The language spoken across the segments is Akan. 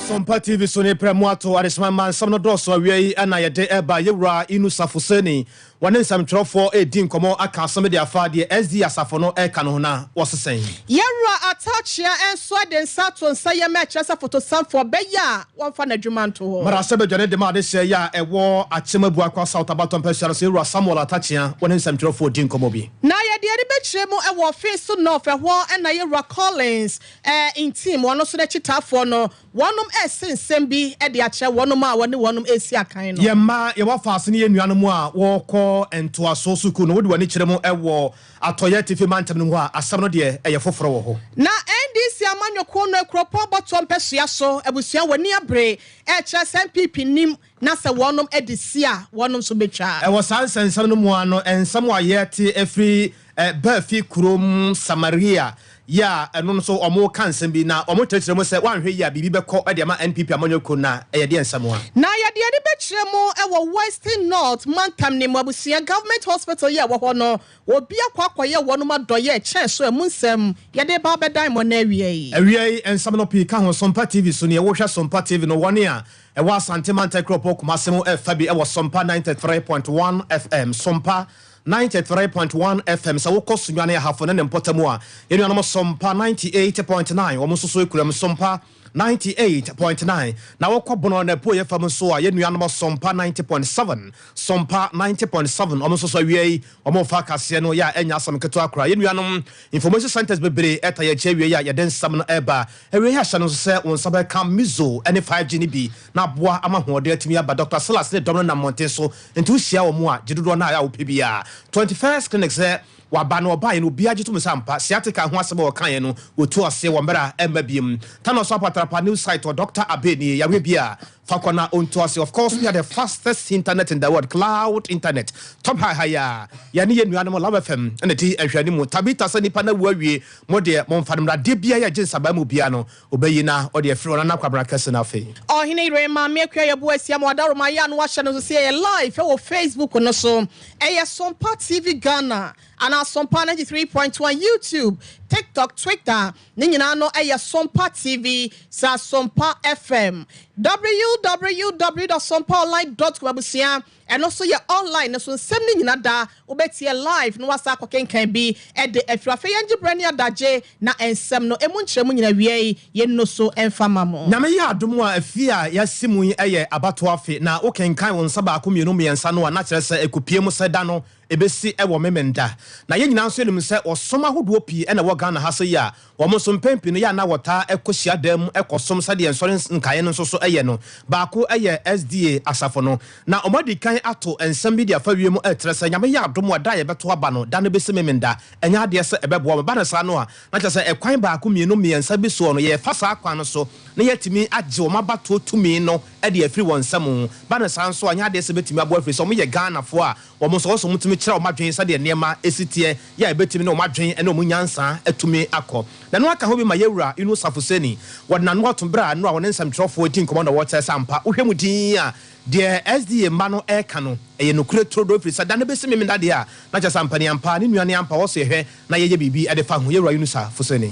Sompa TV so ne prɛ mu ato adesoma mma nsɛm no dɔɔso. Awia yi ɛna yɛde ɛba yɛwura Inusa Fuseni, wɔne nsɛmtwerɛfoɔ ɛredi nkɔmmɔ aka asɛm de afa deɛ SD asafo no ɛreka no ho na wɔsesɛn. Yɛwura Atakyea nso de nsa ato nsa yam ɛkyerɛ sɛ fotosanfoɔ bɛyɛ a wɔmfa n'adwuma nto hɔ. Mmarahyɛ badwane de ma adehyɛ yi a ɛwɔ Akyem Abuakwa South abatɔ mpɛsua no so, yɛwura Samuel Atakyea, wɔne nsɛmtwerɛfoɔ di nkɔmmɔ bi. Na yɛde ani bɛkyerɛ mu ɛwɔ Offinso North, ɛhɔ ɛna yɛwura Collins Ntim, wɔn nso n'akyitaafoɔ no, wɔnom ɛrese nsɛm bi de akyerɛ wɔnom a wɔne wɔnom ɛresi akan no. Yɛn mma, yɛwɔ afaase ne yɛn nuanom a wɔrekɔ ntoaso sukuu no, wode w'ani kyerɛ mu wɔ Atɔeɛ Atifi Mantam no mu hɔ a, asɛm no deɛ ɛyɛ foforɔ wɔ hɔ. Na NDC amanyɔkuo no Akuropɔn bɔtoɔ mpɛsoa so abusua wɔn ani abere ɛrekyerɛ sɛ NPP nim na sɛ wɔnom de si a wɔnom nso bɛtwa. Ɛwɔ saa nsɛnsɛm no mu ara no, nsɛm a yɛte afiri Baafi kurom Samaria yi a ɛno nso wɔreka nsɛm bi na wɔkyerɛkyerɛ mu sɛ woanhwɛ yie a biribi bɛkɔ de ama NPP amanyɔkuo no a ɛyɛ deɛ nsɛm a. Na yɛde ani bɛkyerɛ mu wɔ Western North mantam no mu abusua Government Hospital yi a ɛwɔ hɔ no, obi akɔ akɔyɛ wɔnom adɔeɛ ɛkyɛn so ɛmu nsɛm yɛde reba abɛdan mo nnɛ awia yi. Awia yi nsɛm no pii ka ho, Sompa TV so, neɛ wohwɛ Sompa TV no wɔne a ɛwɔ Asante Mantam Kuropɔn Kumase mu ɛfa bi ɛwɔ Sompa 93.1 FM, Sompa 93.1 FM, sɛ wokɔ Sunyani Ahafo ne ne mpɔtam a, yɛn nuanom Sompa 98.9, wɔn nso so ekura mu Sompa 98.9, na wokɔ Bono na Apueeɛ fam nso a, yɛn nuanom Sompa 90.7, Sompa 90.7, wɔn nso so awia yi, wɔn refa akaseɛ no, yɛ a ɛnyɛ asɛm ketewa koraa. Yɛn nuanom Information Centers bebree ɛta yɛn akyi awia yi a yɛde nsɛm no ɛreba. Awia yi ahyɛ no nso sɛ wo nsa bɛka Mizo ne 5G no bi na aboa ama ahoɔden atumi aba. Dɔkta Silas ne dɔm no nam mmɔnten so. Nti wohyia wɔn a, gye dodoɔ no a a wopɛ biara. 21st Clinic sɛ waba no ɔbaeɛ no obiara gye tom sɛ ampa sciatica ho asɛm a wɔkaeɛ no wɔtu aseɛ wɔ mmerɛ a ɛmma biom. Thanos Apatrapa new site wɔ Doctor Abe nie yareɛ bi a fa kɔ na ɔntu aseɛ. Of course we are the fastest internet in the world, cloud internet. Top high ha yi a yɛne yɛn nuanom Love FM na ɛdi nhwɛanimu. Tabitha sɛ nipa no awu awie mo deɛ momfa no mmra. Adeɛ biara yɛ gye nsaban mu biara no Obeyi na ɔde afiri ɔnana kwabena kɛse no afei. Ɔhene yere Maame Akua Yeboah Asiam Ɔdaroma yɛ a na wahyɛ no nso sɛ yɛyɛ live wɔ Facebook no so. Ɛyɛ Sompa TV Ghana anaa Sompa 93.1 YouTube, TikTok, Twitter ne nyinaa no ɛyɛ Sompa TV saa Sompa FM. Www dot sompaonline dot com abusua Ɛno nso yɛ online no so nsɛm no nyina da wobɛtie live na woasan akɔkenkan bi de afiri. Afei yɛngye berɛ ne adagye na nsɛm no ɛmu nkyerɛmu nyina awiei yɛnnu so mfa ma mo. Nyame yɛ adom a afi a yɛasi mu yi yɛ abatoɔ afe na wo kenkan wo nsa baako mmienu mmiɛnsa no a na kyerɛ sɛ ɛkɔpie mu sɛ da no ɛbɛsi wɔ Memenda. Na yɛn nyinaa nso yɛnim sɛ ɔsom ahodoɔ pii na ɛwɔ Ghana ha sei a Wɔn nso, mpɛn pii no, yɛ a na wɔtaa kɔ hyiadan mu kɔsom sɛdeɛ nsɔre nkaeɛ no nso so yɛ no. Baako yɛ SDA asafo no. Na wɔadi kan ato nsɛm bi de afa wiem rekyerɛ sɛ Nyame yɛ adom a, da a yɛbɛto aba no, da no bɛsi Memenda. Ɛnyɛ adeɛ sɛ ɛbɛboa wɔn. Ɛba no saa no a, na kyerɛ sɛ ɛkwan baako, mmienu, mmiɛnsa bi soɔ no, yɛrefa saa kwan no so na yɛatumi agye wɔn abatoɔ tumi no de afiri wɔn nsam. Ba no saa nso a, ɛnyɛ adeɛ sɛ ɛbɛtumi aboa ɛfiri sɛ wɔyɛ Ghanafoɔ a Wɔn nso, wɔsɛ wɔtumi kyerɛ wɔn adwene sɛdeɛ nneɛma si teɛ, yɛ a ɛbɛtumi ne wɔn adwene ne wɔn nyansa atumi akɔ. Na ɛno aka ho bi ma yɛn wura Yunusa Fuseni, wɔde n'ano ato berɛ a nnora wɔne nsɛmtwerɛfoɔ redi nkɔmmɔ na wɔkyerɛ sɛ ampa wohwɛ mu dinn a, deɛ SDA mma no reka no, ɛyɛ nokorɛ turodoo ɛfiri sɛ da no bɛsi Memenda deɛ a, na kyerɛ sɛ ampaniampa ne nua ne ampa wɔsɛ yɛhwɛ na yɛyɛ biribi de fa ho. Yɛn wura Yunusa Fuseni.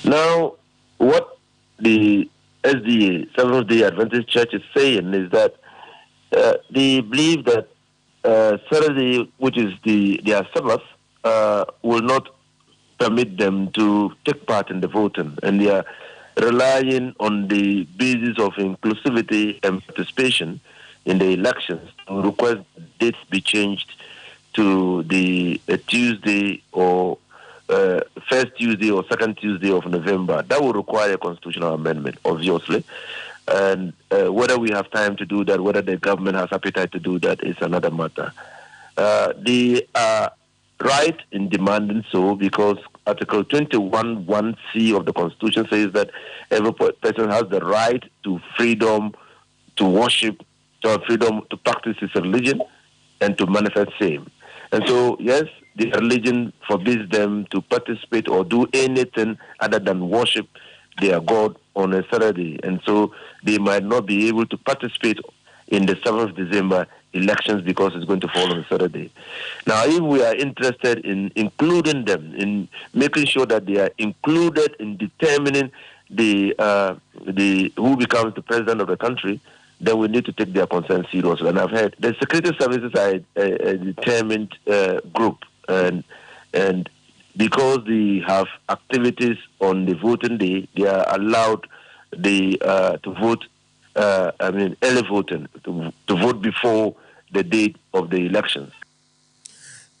Now, what the SDA, Seventh Day Adventist Church, is saying is that they believe that Saturday, which is the their Sabbath, will not permit them to take part in the voting, and they are relying on the basis of inclusivity and participation in the elections to request dates be changed to the Tuesday or first Tuesday or second Tuesday of November. That will require a constitutional amendment, obviously. And whether we have time to do that, whether the government has appetite to do that, is another matter. They are right in demanding so because Article 21 1C of the Constitution says that every person has the right to freedom to worship, to freedom to practice his religion, and to manifest same. And so, yes, the religion forbids them to participate or do anything other than worship their God on a Saturday, and so they might not be able to participate in the 7th December elections because it's going to fall on Saturday. Now, if we are interested in including them, in making sure that they are included in determining the the who becomes the president of the country, then we need to take their concern seriously. And I've heard the security services are a, a determined group, and and because they have activities on the voting day, they are allowed the to vote. I mean, early voting to, to vote before the date of the elections.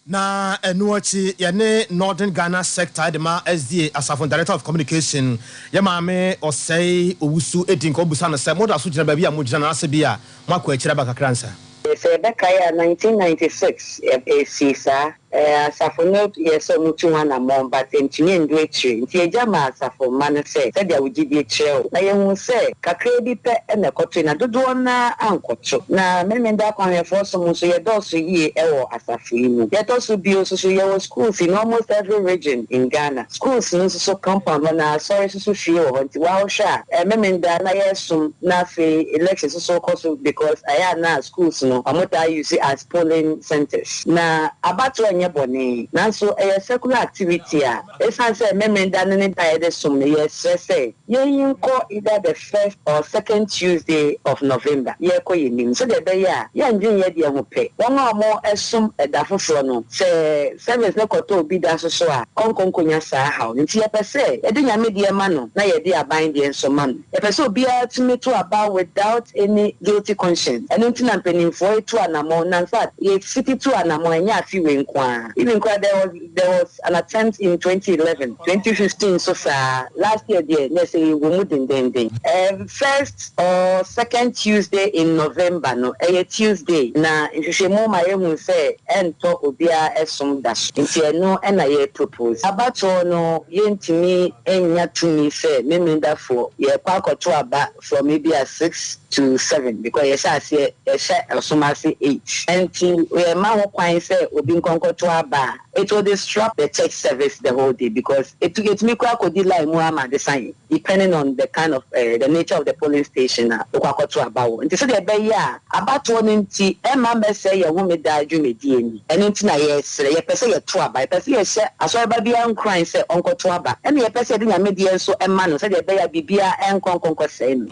Na ɛno akyi yɛne Northern Ghana Sector de ma SDA Asafo Director of Communication yɛ maame Ɔsɛe Owusu edi nkɔ busa no sɛ moda so gyina baabi a mogyina no ase bi a moakɔ akyire aba kakra nsa. Sɛ yɛbɛkae a, 1996 ɛsii saa. Asafo no yɛ sɛ ɔmo tu ho anammɔn, but ntumi ndu akyire, nti yɛgya ma asafo mma no sɛ sɛdeɛ wo gyidie kyerɛ wo. Na yɛhu sɛ kakra bi pɛ ɛna ɛkɔto, na dodoɔ naa ankɔto. Na Memenda akwanhwɛfoɔ som nso yɛdɔɔso yie ɛwɔ asafo yi mu. Yɛtɔ so bio nso so, yɛwɔ schools in almost every region in Ghana. Schools no nso so compound hɔ na asɔre nso so fie wɔ hɔ, nti wɔahwɛ a Memenda na yɛsom na afei election nso so kɔ so, because ɛyɛ a na schools no ɔmo taa use as polling centers. Na abatoɔ nyɛ bɔne, nanso ɛyɛ secular activity a ɛsiane sɛ Memenda no ne da yɛde som no, yɛsrɛ sɛ yɛnyi nkɔ either the first or second Tuesday of November. Yɛrekɔ yɛn nim sɛdeɛ ɛbɛyɛ a yɛndwen yɛ deɛ ho pɛ. Wɔn a wɔn ɛsom ɛda foforɔ no, sɛ service ne kɔtɔ obi da so so a, ɔnkɔ nkɔnya saa haw. Nti yɛpɛ sɛ yɛde Nyame deɛ ma no na yɛde aban deɛ nso ma no. Yɛpɛ sɛ obiara tumi to aba without any guilty conscience. Ɛno nti na mpanimfoɔ etu anammɔn, na in fact yɛfiti tu anammɔn ɛnyɛ afi wei nko ara. Even koraa there was an attempt in 2011, 2015 so saa. Last year deɛ, na ɛsɛ yɛwɔ mu dendenden. First or second Tuesday in November no, ɛyɛ Tuesday, na nhwehwɛmu ma yɛhu sɛ ɛntɔ obiara ɛsom da so, nti ɛno ɛna yɛ propose. Abatoɔ no, yɛntumi nya tumi sɛ Memendafoɔ yɛkɔ akɔto aba from ebi a 6 to 7, because yɛhyɛ aseɛ, yɛhyɛ ɔsom ase 8, nti yɛma ho kwan sɛ obi nkɔnkɔto aba a, it will disrupt the church service the whole day, because etu etumi kɔ akɔdi line mu ama ade san, depending on the kind of the nature of the polling station a wokɔ akɔto aba wɔ. Nti sɛdeɛ ɛbɛyɛ a abatoɔ no nti ɛma mbɛsɛ yɛn homeda dwumadie ni. Ɛno nti na yɛsrɛ, yɛpɛ sɛ yɛto aba, yɛpɛ sɛ yɛhyɛ asɔreba biara nkuran sɛ ɔnkɔto aba, ɛna yɛpɛ sɛ yɛde Nyame deɛ nso ɛma no sɛdeɛ ɛbɛyɛ a biribiara ɛnkɔ nkɔnkɔsɛe no.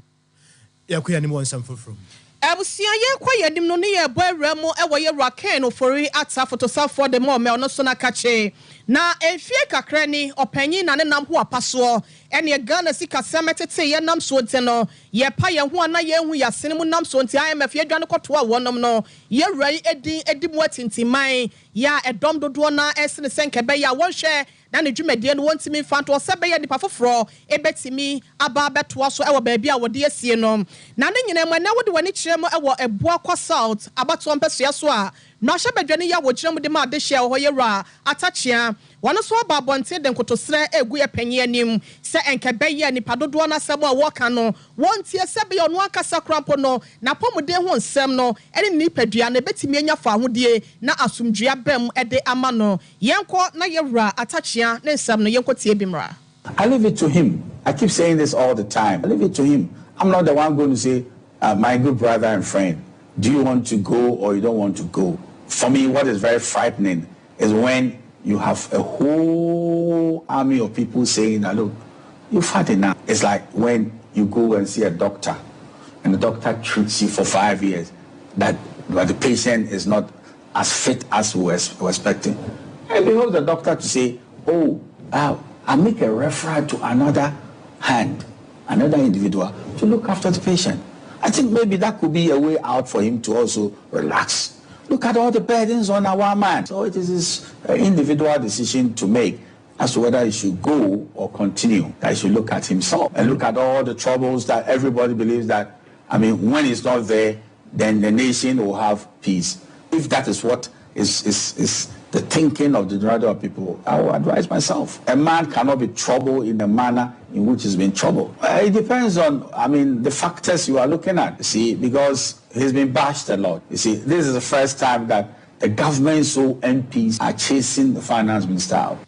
Yɛkɔ yɛn anim wɔ nsɛm foforɔ mu. Abusua, yɛkɔ yɛn anim no ne yɛbɔ awura mu ɛwɔ yɛwura Ken Ofori Ata fotosafoɔ de ma ɔmɛ ɔno so n'akakye. Na mfie kakra ni, ɔpanyin na ne nam ho apa soɔ ɛne Ghana sikasɛm ɛtete yɛn nam soɔ, nti no yɛpa yɛn ho ana yɛn hu yɛasene mu nam soɔ, nti IMF yɛdwane kɔtoa wɔnom no, yɛwura yi edin edi mu atintiman yɛ a ɛdɔm dodoɔ na ɛsene sɛ nkɛbɛyɛ a wɔnhwɛ na ne dwumadie no wɔntumi mfa nto ɔsɛ bɛyɛ nipa foforɔ ebɛtumi aba abɛtoa so ɛwɔ baabi a wɔde asie no. Na ne nyinaa mu, ɛnɛ wode w'ani kyerɛ mu ɛwɔ Abuakwa South abatoɔ mpɛsoa so a, mmarahyɛ badwa no yi a wɔgyina mu de ma adehyɛ wɔ hɔ, yɛwura Atakyea, wɔn nso aba abɔnten de nkotosrɛ egu yɛ panyin anim sɛ nkɛbɛyɛ nipa dodoɔ n'asɛm a wɔka no wɔntie, sɛ bɛyɛ ɔno ankasa koraa mpo no n'apɔmuden ho nsɛm no ɛne ne nipadua no ebɛtumi anya fa ahodie na asomdua bɛm ɛde ama no. Yɛnkɔ na yɛwura Atakyea ne nsɛm no, yɛnkɔ tie bi mmra. I leave it to him. I keep saying this all the time. I leave it to him. I'm not the one going to say, "My good brother and friend, do you want to go or you don't want to go?" For me, what is very frightening is when you have a whole army of people saying that, "Look, you've had enough." It's like when you go and see a doctor and the doctor treats you for 5 years, that but the patient is not as fit as we were expecting. And behoves the doctor to say, "Oh, I make a referral to another hand, another individual to look after the patient." I think maybe that could be a way out for him to also relax. Look at all the burdens on our man. So it is his individual decision to make as to whether he should go or continue. That he should look at himself and look at all the troubles that everybody believes that, I mean, when he's not there, then the nation will have peace. If that is what is the thinking of the majority of people, I will advise myself. A man cannot be troubled in the manner in which he's been troubled. It depends on, I mean, the factors you are looking at, you see, because he's been bashed a lot. You see, this is the first time that the government, so MPs are chasing the finance minister out.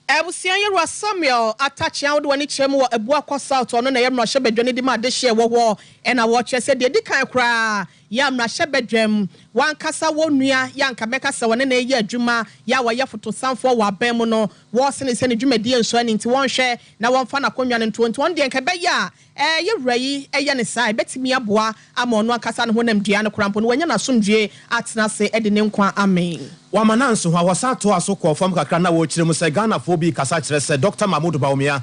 Abusua Yewura Samuel Atta Akyea wode w'ani kyerɛ mu wɔ Abuakwa South ɔno na ɛyɛ mmarahyɛbadwa no di ma adehyeɛ ɛwɔ hɔ ɛna wɔkyerɛ sɛ deɛ ɛdi kan koraa yɛ a mmarahyɛbadwam wankasa wɔ nua yɛ anka bɛka sɛ ɔne no reyɛ adwuma yɛ a wɔyɛ fotosanfoɔ wɔ aban mu no wɔresene sɛ ne dwumadie nsɔ ani nti wɔnhwɛ na wɔmfa n'akonnwa no ntoɔ nti ɔno deɛ nka ɛbɛyɛ a Ɛɛ, yɛn Wura yi yɛ no saa a, ɛbɛtumi aboa ama ɔno ankasa ne honamdua no koraa mpo no, wanya n'asomdwoeɛ atena ase de ne nkwa amee. Wamma no anso hɔ a, wɔsan toaa so kɔɔ fam kakra na wɔrekyerɛ mu sɛ Ghanafoɔ bi rekasa kyerɛ sɛ Dɔkta Mahmood Bawumia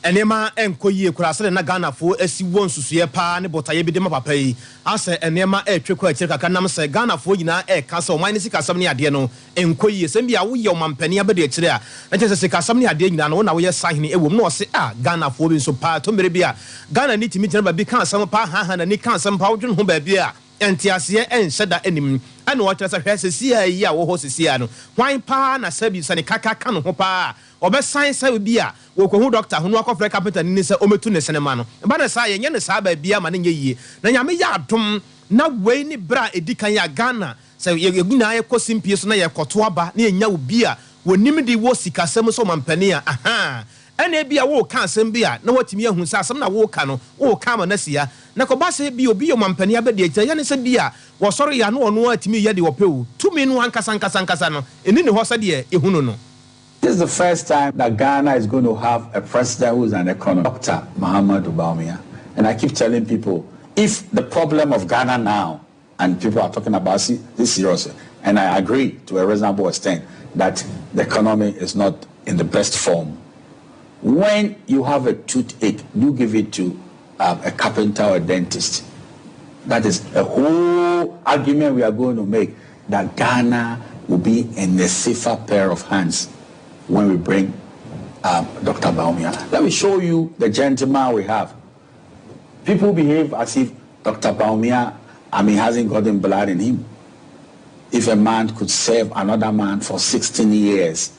nneɛma nkɔ yie koraa sɛdeɛ na Ghanafoɔ asi wɔ nsusuiɛ paa ne botaeɛ bi de ma papa yi asɛ nneɛma retwe kɔ akyire kakra nam sɛ Ghanafoɔ nyinaa reka sɛ ɔman no sikasɛm ne adeɛ no Ɛnkɔ yie. Sɛ ebia woyɛ ɔmampanin abadiakyire a, na kyerɛ sɛ sikasɛm ne adeɛ nyinaa no wo na woyɛ sahene wɔ mu. Na ɔse ah Ghanafoɔ bi nso paa, ɛtɔ mmerɛ bi a Ghanani tumi gyina baabi ka asɛm paa haahaa n'ani ka asɛm paa wodwene ho baabi a nteaseɛ nhyɛ da nnim. Ɛna ɔkyerɛ sɛ hwɛ sesiaa yi a wɔ hɔ sesiaa no hwan paa na sɛbi sɛ ne kaka ka ne ho paa a ɔbɛsan sɛ obi a wɔkɔhu dɔkta ho na wakɔfrɛ kapentani no sɛ ɔmmɛtu ne sene ma no. Ɛba no saa a yɛnyɛ no saa baabiara ma no nyɛ yie. Na Nyame yɛ adom na wei ne berɛ a ɛdi kan a Ghana Sɛ yɛn nyinaa yɛkɔ simpie so na yɛkɔto aba na yɛnya obi a wɔnim de wɔ sikasɛm mu sɛ ɔmampanin a, ahaa, ɛnna ebia woreka asɛm bi a na woatumi ahu sɛ asɛm no a woreka no, woreka ama no asi ha. Na ɛkɔba sɛ ebia obi yɛ ɔmampanin abadiakyiri a, ɛyɛ ne sɛ bi a wɔsɔre yɛ a na ɔno ara tumi yɛ deɛ ɔpɛ o. Tumi no ankasa ankasa ankasa no, ɛnni ne hɔ sɛdeɛ yɛhu no no. This is the first time that Ghana is going to have a president who is an economist, Doctor Mahamudu Bawumia. And I keep telling people, if the problem of Ghana now and people are talking about this seriously, and I agree to a reasonable extent that the economy is not in the best form. When you have a toothache, you give it to um, a carpenter or a dentist. That is a whole argument we are going to make that Ghana will be in a safer pair of hands when we bring um, Dr. Bawumia. Let me show you the gentleman we have. People behave as if Dr. Bawumia, I mean, hasn't gotten blood in him. If a man could serve another man for 16 years,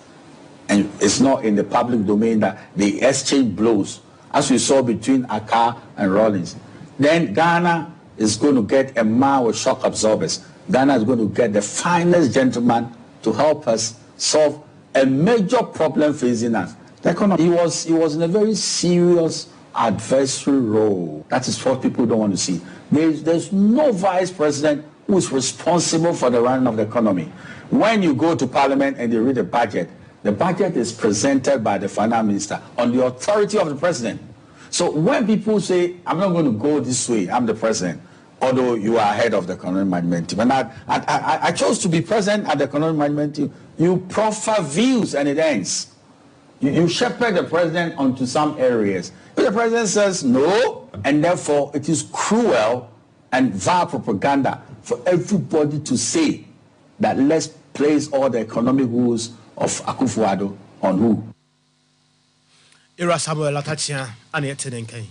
and it's not in the public domain that they exchange blows, as we saw between Arkaah and Rawlings, then Ghana is going to get a man with shock absorbers. Ghana is going to get the finest gentleman to help us solve a major problem facing us. The economy. He was, he was in a very serious adversary role. That is what people don't want to see. There's, there's no vice president who is responsible for the running of the economy. When you go to parliament and you read the budget, the budget is presented by the finance minister on the authority of the president. So when people say, I'm not going to go this way, I'm the president, although you are head of the economic management team. And I, I, I, I chose to be present at the economic management team. You proffer views and it ends. You, you shepherd the president onto some areas. If the president says no, and therefore it is cruel and vile propaganda for everybody to say that let's place all the economic woes of Akufo-Addo on who? Ewura Samuel Atta Akyea a na yɛte ne nka yi.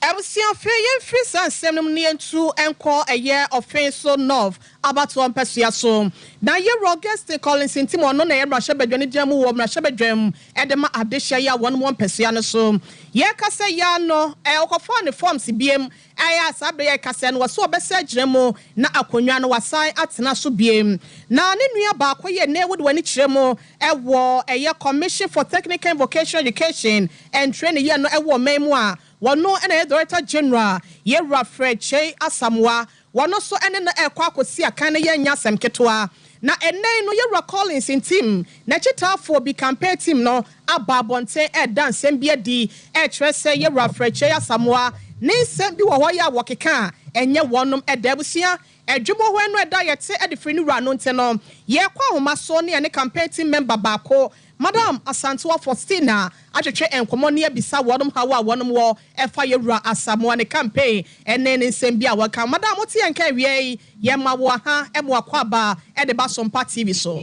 Abusua afei yɛmfiri saa nsɛm no mu na yɛntu nkɔ ɛyɛ Ɔfee so North abatoɔ mpɛsoa so. Na Yewura Augustine Collins Ntim ɔno na ɛyɛ mmarahyɛbadwa no gyina mu wɔ mmarahyɛbadwam de ma adehyeɛ yi a wɔnom wɔ mpɛsoa no so. Yɛrekasa yi ara no ɔkɔfaa ne forms biom Ɛyɛ a saa bere yi a yɛkasa yi no, wɔse ɔbɛsan agyina mu na akonnwa no wasan atena so bio. Na ne nua baako yɛ nnɛ wode w'ani kyerɛ mu wɔ ɛyɛ Commission for Technical and Vocational Education and Training yɛ no wɔ ɔman mu a wɔno na ɛyɛ Director General Yɛwura Fred Kyei Asamoah. Wɔno nso ne no rekɔ akɔsi akan no yɛ nyɛ asɛm ketewa. Na ɛnnɛ yi no Yɛwura Collins Ntim n'akyitaafoɔ bi campaign team no aba abɔnten reda nsɛm bi adi rekyerɛ sɛ Yɛwura Frɛkyɛe Asamoah ne nsɛm bi wɔ hɔ yi a wɔkeka a ɛnyɛ wɔnom dɛ. Abusua, adwuma hɔ ɛno ɛda yɛte de firi ne wura no nti no, yɛrekɔ ahoma so ne yɛne campaign team member baako, Madam Asantewa Faustina atwetwe nkɔmmɔ ne abisa wɔnom haw a wɔnom wɔ ɛfa Yɛwura Asamoah ne campaign ne ne nsɛm bi a wɔka. Madam, wote yɛn nka awia yi, Yɛma wo aha mo akwaaba de ba Sompa TV so.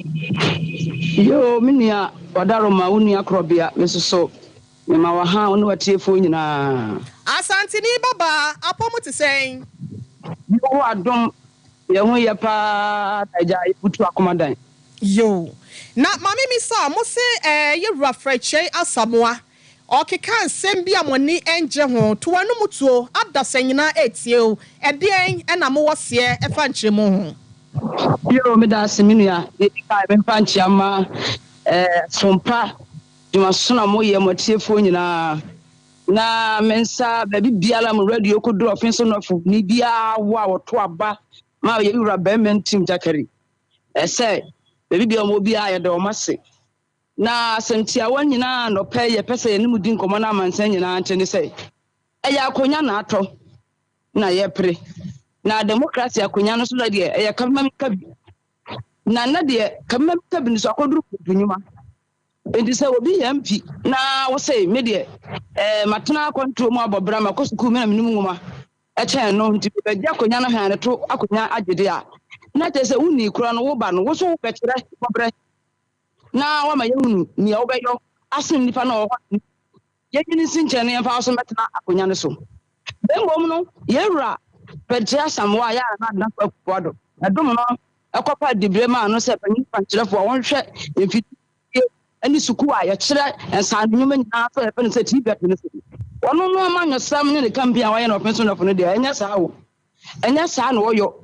Yoo me nua Wadaroma wo nua korɔbea me soso me ma wo aha wo ne watiefoɔ nyinaa. Asanteni babaa, apɔ mu te sɛn? Yehowa adom yɛn ho yɛ paa na agya yɛbutu akoma dan. Yoo. Na maame misa, mo se ɛɛ yɛ wura Frɛkyɛi Asamoah Ɔkeka nsɛm bi a mo ani ngye ho, to w'anomu tuo, adasa nyinaa retie wo, ɛdeɛn na mowɔ seɛ ɛfa nkyerɛmu ho? Yoo meda ase me nua, deɛ ɛdi kan memfa nkyea mma Sompa. Dwumasono a moyɛ mo atiefoɔ nyinaa. Na me nsa baabi biara mo radio kɔduru ɔfe so nɔfo ni biara wo a wɔto aba ma yɛn wura bɛrima ntim gyakari. Ɛsɛ baabi biara wɔn biara yɛda wɔn ase. Na asɛm tiawa nyinaa anɔpa yi yɛpɛ sɛ yɛne mo di nkɔmmɔ na amansan nyinaa nte ne sɛ ɛyɛ akonya na atɔ na yɛpere. Na demokrasi akonya no so deɛ ɛyɛ kabima kabi. Na nnɛ deɛ kabima kabi no so akɔduru nnwuma. Enti sɛ obi yɛ MP na wose me deɛ eh, matena akwantuo mu abɔ bra, makɔ sukuu, me na menim nwoma kyɛn no, nti mebɛgye akonnwa no hann to akonnwa agyede a, na kyerɛ sɛ wonni kora no, wo ba no, wo so wobɛkyerɛ bɔberɛ na woama yɛhunu nea wobɛyɔ asen nnipa no a wɔwɔ hɔ no. Yɛnyi no nsi nkyɛn na yɛmfa wo so mmɛtena akonnwa no so. Na mmom no, yɛn wura Pɛkyɛ Asamoah a yɛ a na Nana Akufo-Addo dom no kɔpaa dibre maa no sɛ panyin kwankyerɛfo a ɔnhwɛ mfidie ne sukuu a yɛkyerɛ nsaano nnwuma nyinaa so a yɛfrɛ no sɛ TVET no so. Ɔno no amanyɔsɛm ne ne campaign a wayɛ no ɔpem so nnɔfo no deɛ, ɛnyɛ saa o. Ɛnyɛ saa na wɔyɔ.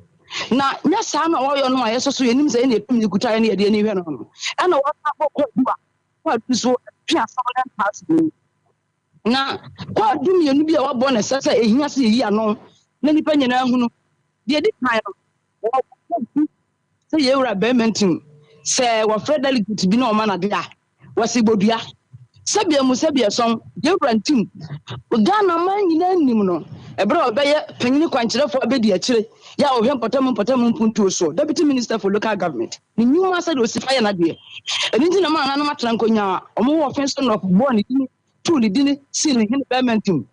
Na nyɛ saa na wɔyɔ no a yɛsoso yɛnim sɛ yɛne yɛtumi kuta yɛne yɛde ani hwɛ no no. Ɛna wɔsan bɔ kɔdu a kwaadu nso twe asɛm no ntaa so mu. Na kwaadu mmienu bi a wɔabɔ no ɛsɛ sɛ ehia sɛ yɛyi ano na nnipa nyinaa hunu. Deɛ ɛdi kan no, wɔbɔ du sɛ yɛn wura barima ntim sɛ wɔfrɛ delegate bi na ɔma no ade a, wɔse bodua. Sɛbea mu sɛbea sɔn, yɛn wura ntim. Ghana man nyinaa nim no, ɛberɛ a ɔbɛyɛ panyini kwankyerɛfoɔ abɛdi akyire yɛ a ɔhwɛ mpɔtam mpɔtam mpuntuo soɔ, Deputy Minister for Local Government. Ne nnwuma sɛdeɛ ɔsi fa yɛ n'adeɛ. Ɛno nti na maa nananom atena nkonnwa a wɔwɔ ɔfe so na wɔbɔɔ ne din too ne din sii ne hene bɛrima ntam.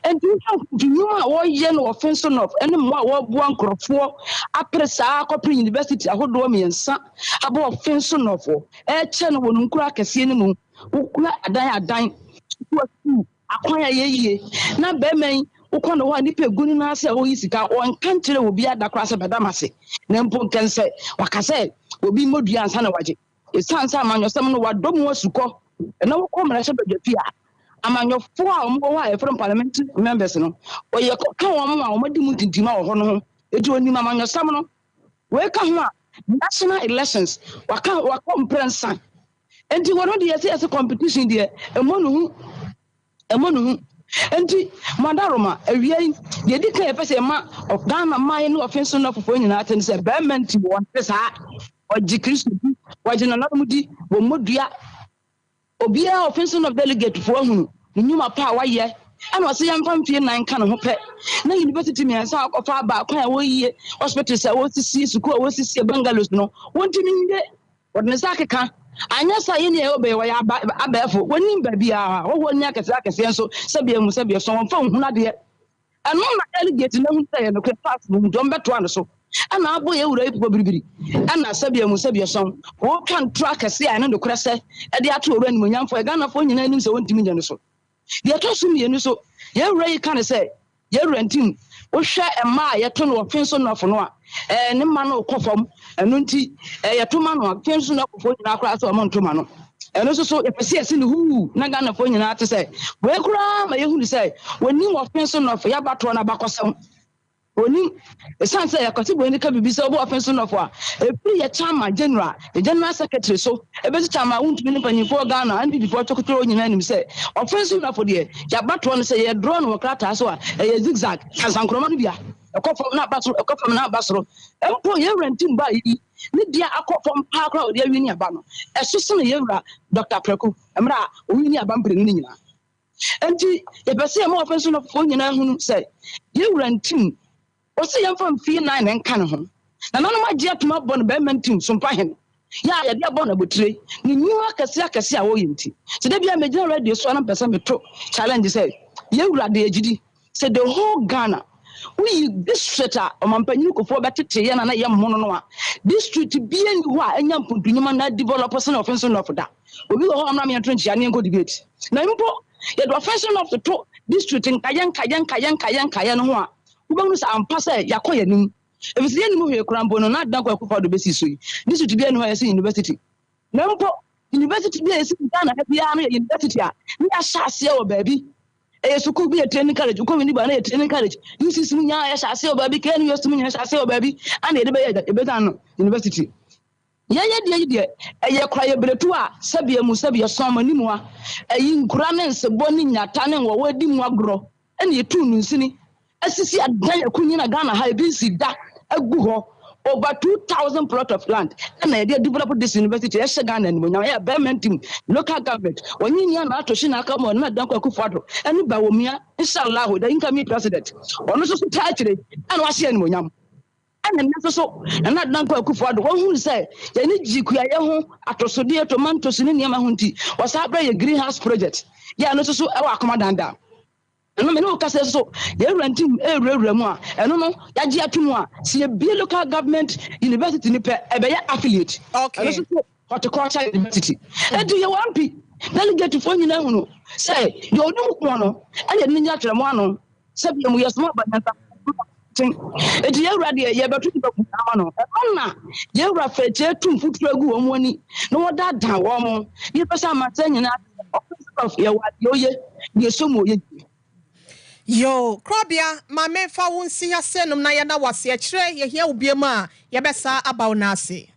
Enti wohwɛ nkonto nnwuma a wɔyɛ no wɔ Finso North ne mmoa a wɔboa nkurɔfoɔ apere saa akɔpere university ahodoɔ mmiɛnsa abɔ wɔ Finso North hɔ, ɛrekyɛ no wɔ no nkuro akɛseɛ no mu, wokura adan adan, sukuu asukuu, Akwan a ɛyɛ yie na barima yi wokɔ ne hɔ a nnipa egu ne nan ase a ɔreyi sika ɔnka nkyerɛ obiara da koraa sɛ bɛda m'ase na mpo nkɛnsɛ waka sɛ obi mmɔ dua ansa na wagye ɛsiane sɛ amanyɔsɛm no wadɔ mu asukɔ ɛna wokɔ mmarahyɛbadwa fie a amanyɔfoɔ a wɔwɔ hɔ a yɛfrɛ no parliamentary members no ɔyɛ ka wɔn a wɔadi mu ntintim a wɔ hɔ no ho eti onim amanyɔsɛm no wei ka ho a national elections waka wakɔ mprɛnsa. Nti wɔn deɛ yɛsɛ yɛsɛ competition deɛ ɛmɔ ne ho ɛmɔ ne ho nti madaroma awia yi deɛ di kan yɛpɛ sɛ yɛma Ghana man ne ɔfe so nɔfofoɔ nyinaa te ne sɛ bɛrima nti wɔn te saa ɔgye Kristo di wɔgye nananom di wɔn mmɔ dua obiara ɔfe so nɔf delegate foɔ ahunu ne nnwuma pa a wayɛ ɛna ɔsɛ yɛmfa mfie nan ka ne ho pɛ na university mmiɛnsa a ɔkɔfa aba kwan a wɔyie hospitals a wɔsisi sukuu a wɔsisi bungalows no wɔntumi nwie. Wɔde ne nsa akeka. Anyɛ saa a, yɛn nua Obey, wɔyɛ aba, abɛɛfo. Wɔnnim baabiara. Hɔhoɔ nni akɛseɛ akɛseɛ nso, sɛdeɛ amu, sɛdeɛ ɛso, wɔmfa nhunu adeɛ. Ɛno na delegate no ahunu sɛ ɛyɛ nokorɛ pass no nti wɔbɛtoa no so. Ɛna abɔ yɛn wura yi papa biribiri. Ɛna sɛdeɛ amu, sɛdeɛ ɛso, wɔretwa ntorɔ akɛseɛ a ɛne nokorɛ sɛ ɛde ato owura animuonyamfoɔ a Ghanafoɔ nyinaa nim sɛ wɔntumi nyɛ no so. Deɛ ɛtɔ so mmienu nso, yɛn wura yi ka no sɛ, Yɛn wura ntim, wohwɛ mma a yɛto no wɔ Finso North no a, ɛɛ, ne mma no rekɔ fam. Ɛno nti, ɛɛ, yɛto ma no a, Finso Northfoɔ nyinaa koraa sɛ wɔn nto ma no. Ɛno nso so, yɛpɛ sɛ yɛsi no huu na Ghanafoɔ nyinaa te sɛ, wei koraa ma yɛhunu sɛ wɔnim wɔ Finso North yɛ abatoɔ no abakɔsɛm. Onim. Esiane sɛ Akwasi Boani ka biribi sɛ ɔbɔ ɔfe so nnɔfo a, ɛfiri yɛ Chairman General, yɛ General Secretary so ɛbɛsi Chairman Wontumi ne mpanyimfoɔ wɔ Ghana, NPP foɔ tokotoro nyinaa nim sɛ ɔfe so nnɔfo deɛ, yɛabatoɔ no sɛ yɛ draw no wɔ krataa so a, ɛyɛ zig zag, kansankorɔma no bi a, ɛkɔ fam na aba soro, ɛkɔ fam na aba soro. Mpo yɛn wura Ntim baa yi, ne deɛ akɔ fam paa koraa a ɔde awini aba no, ɛso sene yɛn wura Dɔkta Preko mmerɛ a ɔwini aba mprenu no nyinaa. Enti yɛpɛ sɛ yɛma ɔfɛn so nɔfoɔ nyinaa hunu sɛ yɛn wura ntim. Ɔse yɛmfa mfie nan na ɛnka ne ho. Nananom agye atom abɔ no barima ntim sompa hene. Yɛ a yɛde abɔ no abotire ne nnwuma akɛseɛ akɛseɛ a ɔyɛ nti. Sɛ da biara megyina radio so a na mepɛ sɛ meto challenge sɛ yɛn wura de yɛgyedi sɛ the whole Ghana woyi district a ɔmampanyini Kufuor bɛtetee yɛn a na ɛyɛ mmono no a, district biara nni hɔ a anya mpuntu nnwuma na adevelop sene Offinso North da. Obi wɔ hɔ a ɔmmra me yɛnto nkyea ne yɛnkɔ debate. Na mpo yɛde Offinso North to district nkaeɛ nkaeɛ nkaeɛ nkaeɛ nkaeɛ no ho a, wobɛhunu sɛ ampa sɛ yɛakɔ yɛn anim. Ɛfiri sɛ yɛnnim hwee koraa mpo no, na Dankwa Akufo-Addo bɛsi so yi, district biara nni hɔ a yɛse university. Na mpo university bi a yɛsi no Ghana ha biara no yɛ university a ne yɛahyɛ aseɛ wɔ baabi. Ɛyɛ sukuu bi yɛ training college, wokɔ Winneba na yɛ training college, UCC mu nyinaa yɛhyɛ aseɛ wɔ baabi, KNUST mu nyinaa yɛhyɛ aseɛ wɔ baabi, ana yɛde bɛyɛ yɛbɛdan no university. Yɛn yɛ deɛ yi deɛ, ɛyɛ kwaeɛbiretu a sɛdeɛ mu sɛdeɛ sɔn animua, ɛyi nkura ne nsebɔ ne nnyata ne nwɔwɔ di mu agorɔ ɛna yɛtuu no nsini asisi adan akunyin a Ghana ha ebi nsi da agu hɔ over 2000 plot of land ɛna yɛde develop this university ɛhyɛ Ghana animuonyam. Ɛyɛ bɛrima ntim local government wɔnye nyia na ato hye na aka mu ɔno na Danko Akufo-Addo ɛne Bawumia, inshallah the incoming president, ɔno nso so taa akyire ɛna wahyɛ animuonyam. Ɛna nnɛ nso so Nana Danko Akufo-Addo wɔhunu sɛ yɛne gye kuayɛ ho atosodeɛ, tomatoes ne nneɛma ho, nti wɔsaa brɛ yɛ greenhouse project yɛ ɛno nso so ɛwɔ akoma dandan. Ɛno me ne wo kasa so yɛwura ntim ɛwurawura mu a ɛno no yɛagye ato mu a sɛ yɛbie local government university ni pɛ, ɛbɛyɛ affiliate. Ɛno nso so horticulture university. Ɛnti yɛwɔ ampi delegate foɔ nyinaa hunu sɛ deɛ ɔnim koɔ no ɛne yɛde no nya atwerɛmo ano sɛ bia mu yɛsoma aba nyansa ten. Enti yɛwura deɛ yɛbɛto nipa gu ama no. Ɛno na yɛwura fɛkyɛ tu mfuturo agu wɔn ani na wɔdaadaa wɔn mo. Yɛpɛ sɛ amansan nyinaa ɔfɛ yɛwɔ adeɛ oye deɛ so mu oyɛ yie. Yo, Krobea, ma memfa wo nsi ha sɛ nom na yɛda wo ase. Ɛkyerɛ yɛhia wo biom a, yɛbɛsa aba wo n'ase.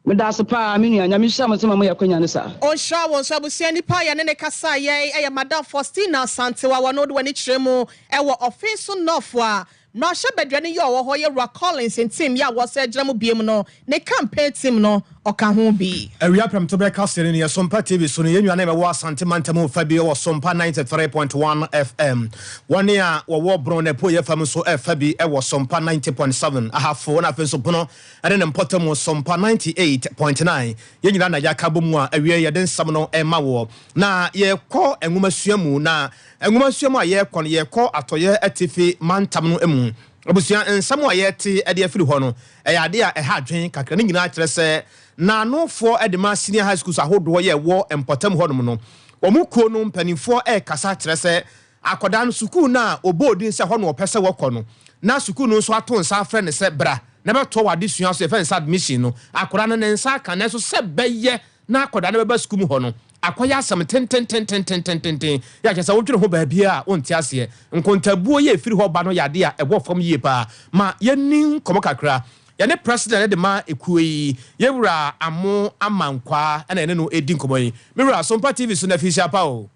Meda ase paa, me nua. Nyame nhyira mo sɛ ma moyɛ akwanya no saa. Ɔnhyira wo nso. Abusua nipa a yɛne no kasa yɛi yɛ Madam Faustina Asantewa. Wɔno de w'ani kyerɛ mu wɔ Ɔfenso North a mmarahyɛbadwani yi a ɔwɔ hɔ yɛ Wura Collins Ntim yi a wɔsɛ gyina mu biom no ne campaign team no ɔka ho bi. Awia prɛmtoberɛ kaseɛ no nie, Sompa TV so no, yɛn nuanom a ɛwɔ Asante mantam fa bi wɔ Sompa 93.1 FM. Wɔn a wɔwɔ Bono ne Apueeɛ fam nso fa bi wɔ Sompa 90.7, Ahafo na afei nso Bono ne ne mpɔtam Sompa 98.9. Yɛn nyinaa na yɛaka abɔ mu a awia yi yɛde nsɛm no rema woɔ. Na yɛrekɔ nwomasua mu, na nwomasua mu a yɛrekɔ no, yɛrekɔ Atɔeɛ Atifi mantam no mu. Abusua, nsɛm a yɛrete de afiri hɔ no, ɛyɛ adeɛ a ɛha adwene kakra. Ne nyinaa kyerɛ sɛ Naanofoɔ de ma senior high schools ahodoɔ yɛ ɛwɔ mpɔtam hɔnom no, wɔn kuo no mpanimfoɔ rekasa kyerɛ sɛ akwadaa no sukuu no a ɔbɔɔ din sɛ hɔ na ɔpɛ sɛ wɔkɔ no, na sukuu no nso ato nsa afrɛ no sɛ bra na bɛtoa w'adesua so, yɛfrɛ no sɛ admission no, akwadaa no ne nsa aka. Nanso sɛ bɛyɛ na akwadaa no bɛba sukuu mu hɔ no, akɔyɛ asɛm tententententententen yɛ a kyerɛ sɛ wodwene ho baabiara a wonte aseɛ. Nkontabuo yi a ɛfiri hɔ ba no yɛ adeɛ a ɛwɔ fam yie paa. Ma yɛnni nkɔmmɔ kakra. Yɛne President de ma ekuo yi, Yɛwura Amo Amankwaa na yɛne no redi nkɔmmɔ yi. Me wura, Sompa TV so na afinhyia pa o.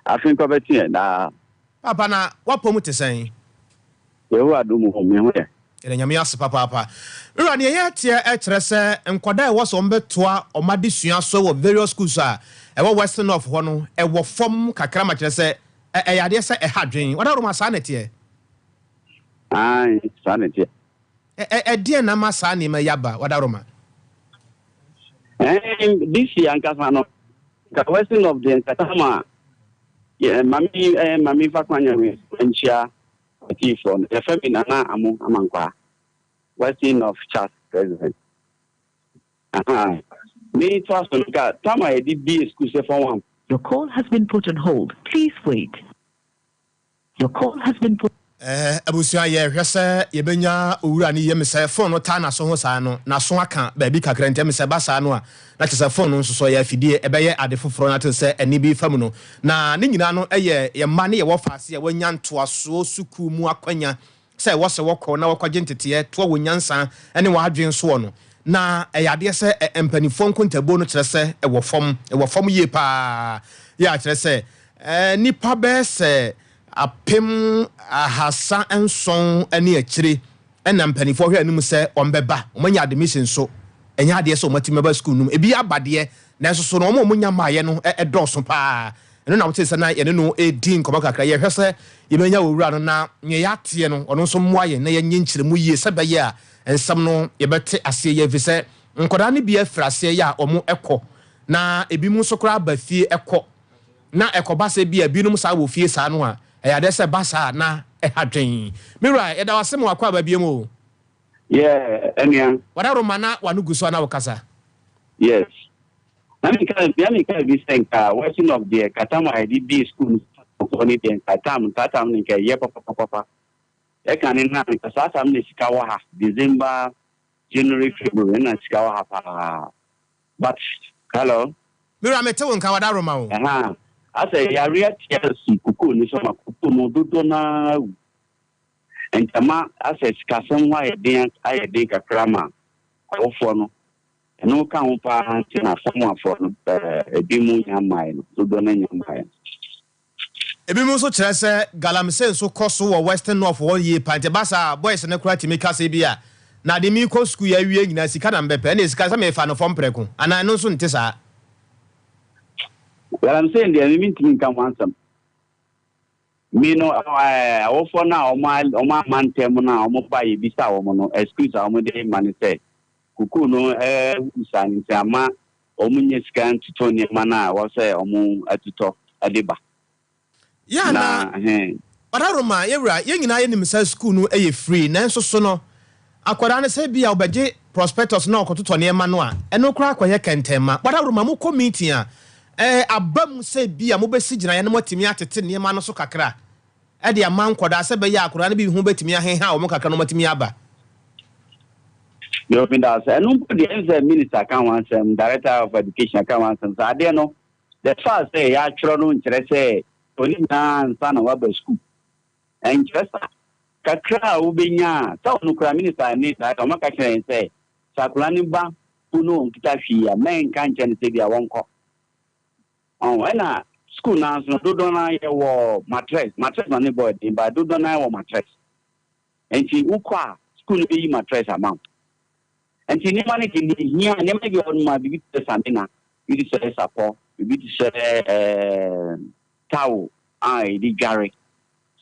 Afe nkɔ bɛte yɛn daa. Papa, na w'apɔ mu te sɛn? Yehowa adom o, me ho yɛ. Yɛda Nyame ase papaapa. Me wura, nea yɛteɛ kyerɛ sɛ nkwadaa a ɛwɔ sɛ wɔbɛtoa wɔn adesua so wɔ various schools a ɛwɔ Western North hɔ no, ɛwɔ fam kakra ma kyerɛ sɛ ɛyɛ adeɛ sɛ ɛha adwene. Wadaworoma, saa na ɛteɛ? Aane, saa na ɛteɛ. Ɛdeɛn na ama saa nneɛma yi aba, Wadaworoma? Ɛɛn, this year ankasa no, nka Western North deɛ nka tam a, yɛ, ma me, ɛɛ, ma me fa kwan yɛ wei nkyia atiefoɔ no. Yɛfrɛ me Nana Amo Amankwaa, Western North CHASS President. Aha. Me toa so no, nka tam a yɛde bie school sɛ form one. Your call has been put on hold. Please wait. Your call has been put. Eh, abusua, yɛhwɛ sɛ yɛbɛnya owura no yie. Mesɛ phone no taa n'aso ho saa no, n'aso aka baabi kakra, nti mesɛ ba saa no a, na kyerɛ sɛ phone no nso so ɛyɛ afidie, ɛbɛyɛ ade foforɔ na kyerɛ sɛ ɛnne bi fa mu no. Na ne nyinaa no yɛ yɛn mma ne yɛwɔ faase a wɔanya ntoasoɔ sukuu mu akwanya sɛ ɛwɔ sɛ wɔkɔ na wɔkɔgye nteteɛ toa wɔn nyansa ne wɔn adwene soɔ no. Na ɛyɛ adeɛ sɛ mpanimfoɔ nkontabuo no kyerɛ sɛ ɛwɔ fam, ɛwɔ fam yie paa, yɛ a kyerɛ sɛ nnipa bɛyɛ sɛ 3700 ne akyire na mpanimfoɔ hwɛ anim sɛ wɔbɛba. Wɔanya admission nso, ɛnyɛ adeɛ sɛ wɔatumi aba sukuu no mu. Ebi aba deɛ, nanso so no wɔn a wɔnya mmaeɛ no dɔɔso paa. Ɛno na wote sɛ na yɛne no redi nkɔmmɔ kakra. Yɛhwɛ sɛ yɛbɛnya owura no na nea yɛateɛ no, ɔno nso mmoa yɛn na yɛnyɛ nkyerɛmu yie sɛ ɛbɛyɛ a nsɛm no yɛbɛte aseɛ yie. Ɛfiri sɛ nkwadaa no bi afiri aseɛ yɛ a wɔkɔ, na ebinom nso koraa ba fie kɔ. Na ɛkɔba sɛ ebia ebinom saa wɔ fie saa no a, ɛyɛ adeɛ sɛ ɛba saa a na ɛha dwen. Me wura, yɛda wo ase ma w'akwaaba biom o. Yeah, ɛnua. W'adaworoma na w'ano gu so a na wokasa. Yes. Na meka, na meka bi sɛ nka working of deɛ nka tam a yɛde bie school no foɔ no deɛ nka tam, saa tam no nka ɛyɛ papapapapa. Ɛka ne na nka saa tam no na sika wɔ ha, December, January, February ɛna sika wɔ ha paa. But hello. Me wura, mete wo nka, w'adaworoma o. Ɛhaa, asɛ yareɛ tea si kokoo no so ma kokoo no dodoɔ no ara awu. Nti ama asɛ sikasɛm ho ayɛ den ayɛ den kakra ma awofoɔ no. Ɛno ka ho paa nti na Samoafoɔ no ebinom nnya mmaeɛ no, dodoɔ no ara nnya mmaeɛ no. Ebinom nso kyerɛ sɛ galamsey nso kɔ so wɔ Western North hɔ yie paa nti ɛba saa a boys no koraa tumi ka sɛ ebia na ade merekɔ sukuu yi awie nyinaa sika na mebɛpɛ ɛnneɛ sika sɛ mefa no fam prɛko anaa ɛno nso nte saa. Galamsey deɛ me mentumi nka ho asɛm. Me no awofoɔ no a wɔn amma ntɛm no a wɔba yɛbisa wɔn no excuse a wɔde ma ne sɛ Kukuu no awu saa no nti ama wɔnnya sika ntotɔ nneɛma no a ɛwɔ sɛ wɔtotɔ de ba. Yɛ Na anaa? he. Ɔdaroma, yɛwura, yɛn nyinaa yɛnim sɛ sukuu no yɛ free, nanso so no, akwadaa no sɛ ebia ɔbɛgye prospectus na ɔkɔtotɔ nneɛma no a, ɛno koraa kɔyɛ kɛntɛnma. Ɔdaroma, mokɔ meeting a, ɛɛ, aba mu sɛ ebia mobɛsi gyinaeɛ na moatumi atete nneɛma no so kakra de ama nkwadaa sɛ ɛbɛyɛ a akwadaa no bi ho bɛtumi aheha wɔn kakra na wɔatumi aba. Deɛ obi da sɛ ɛno mpo deɛ ɛne sɛ minister ka ho asɛm, director of education ka ho asɛm sɛ adeɛ no the fact sɛ yɛatwerɛ no nkyerɛ sɛ tɔ ne nyinaa ansa na waba sukuu. Ɛnkyerɛ saa. Kakra a wobɛnya a sɛ ɔno koraa minister ne director wɔaka kyerɛ yɛn sɛ sɛ akwadaa no ba mpo na ɔnkita hwee a mɛnka nkyerɛ no sɛ bia wɔnkɔ. Ɔho ɛna school no ara nso no dodoɔ no ara yɛwɔ matress, matress na ne bɔ yɛ den but dodoɔ no ara wɔ matress. Nti wokɔ a school no bɛyi matress ama wo. Nti nneɛma no deɛ nea ɛhia nneɛma bi wɔ hɔ nom a biribi te sɛ samina, biribi te sɛ sapɔ, biribi te sɛ ɛɛ towel a yɛde dware.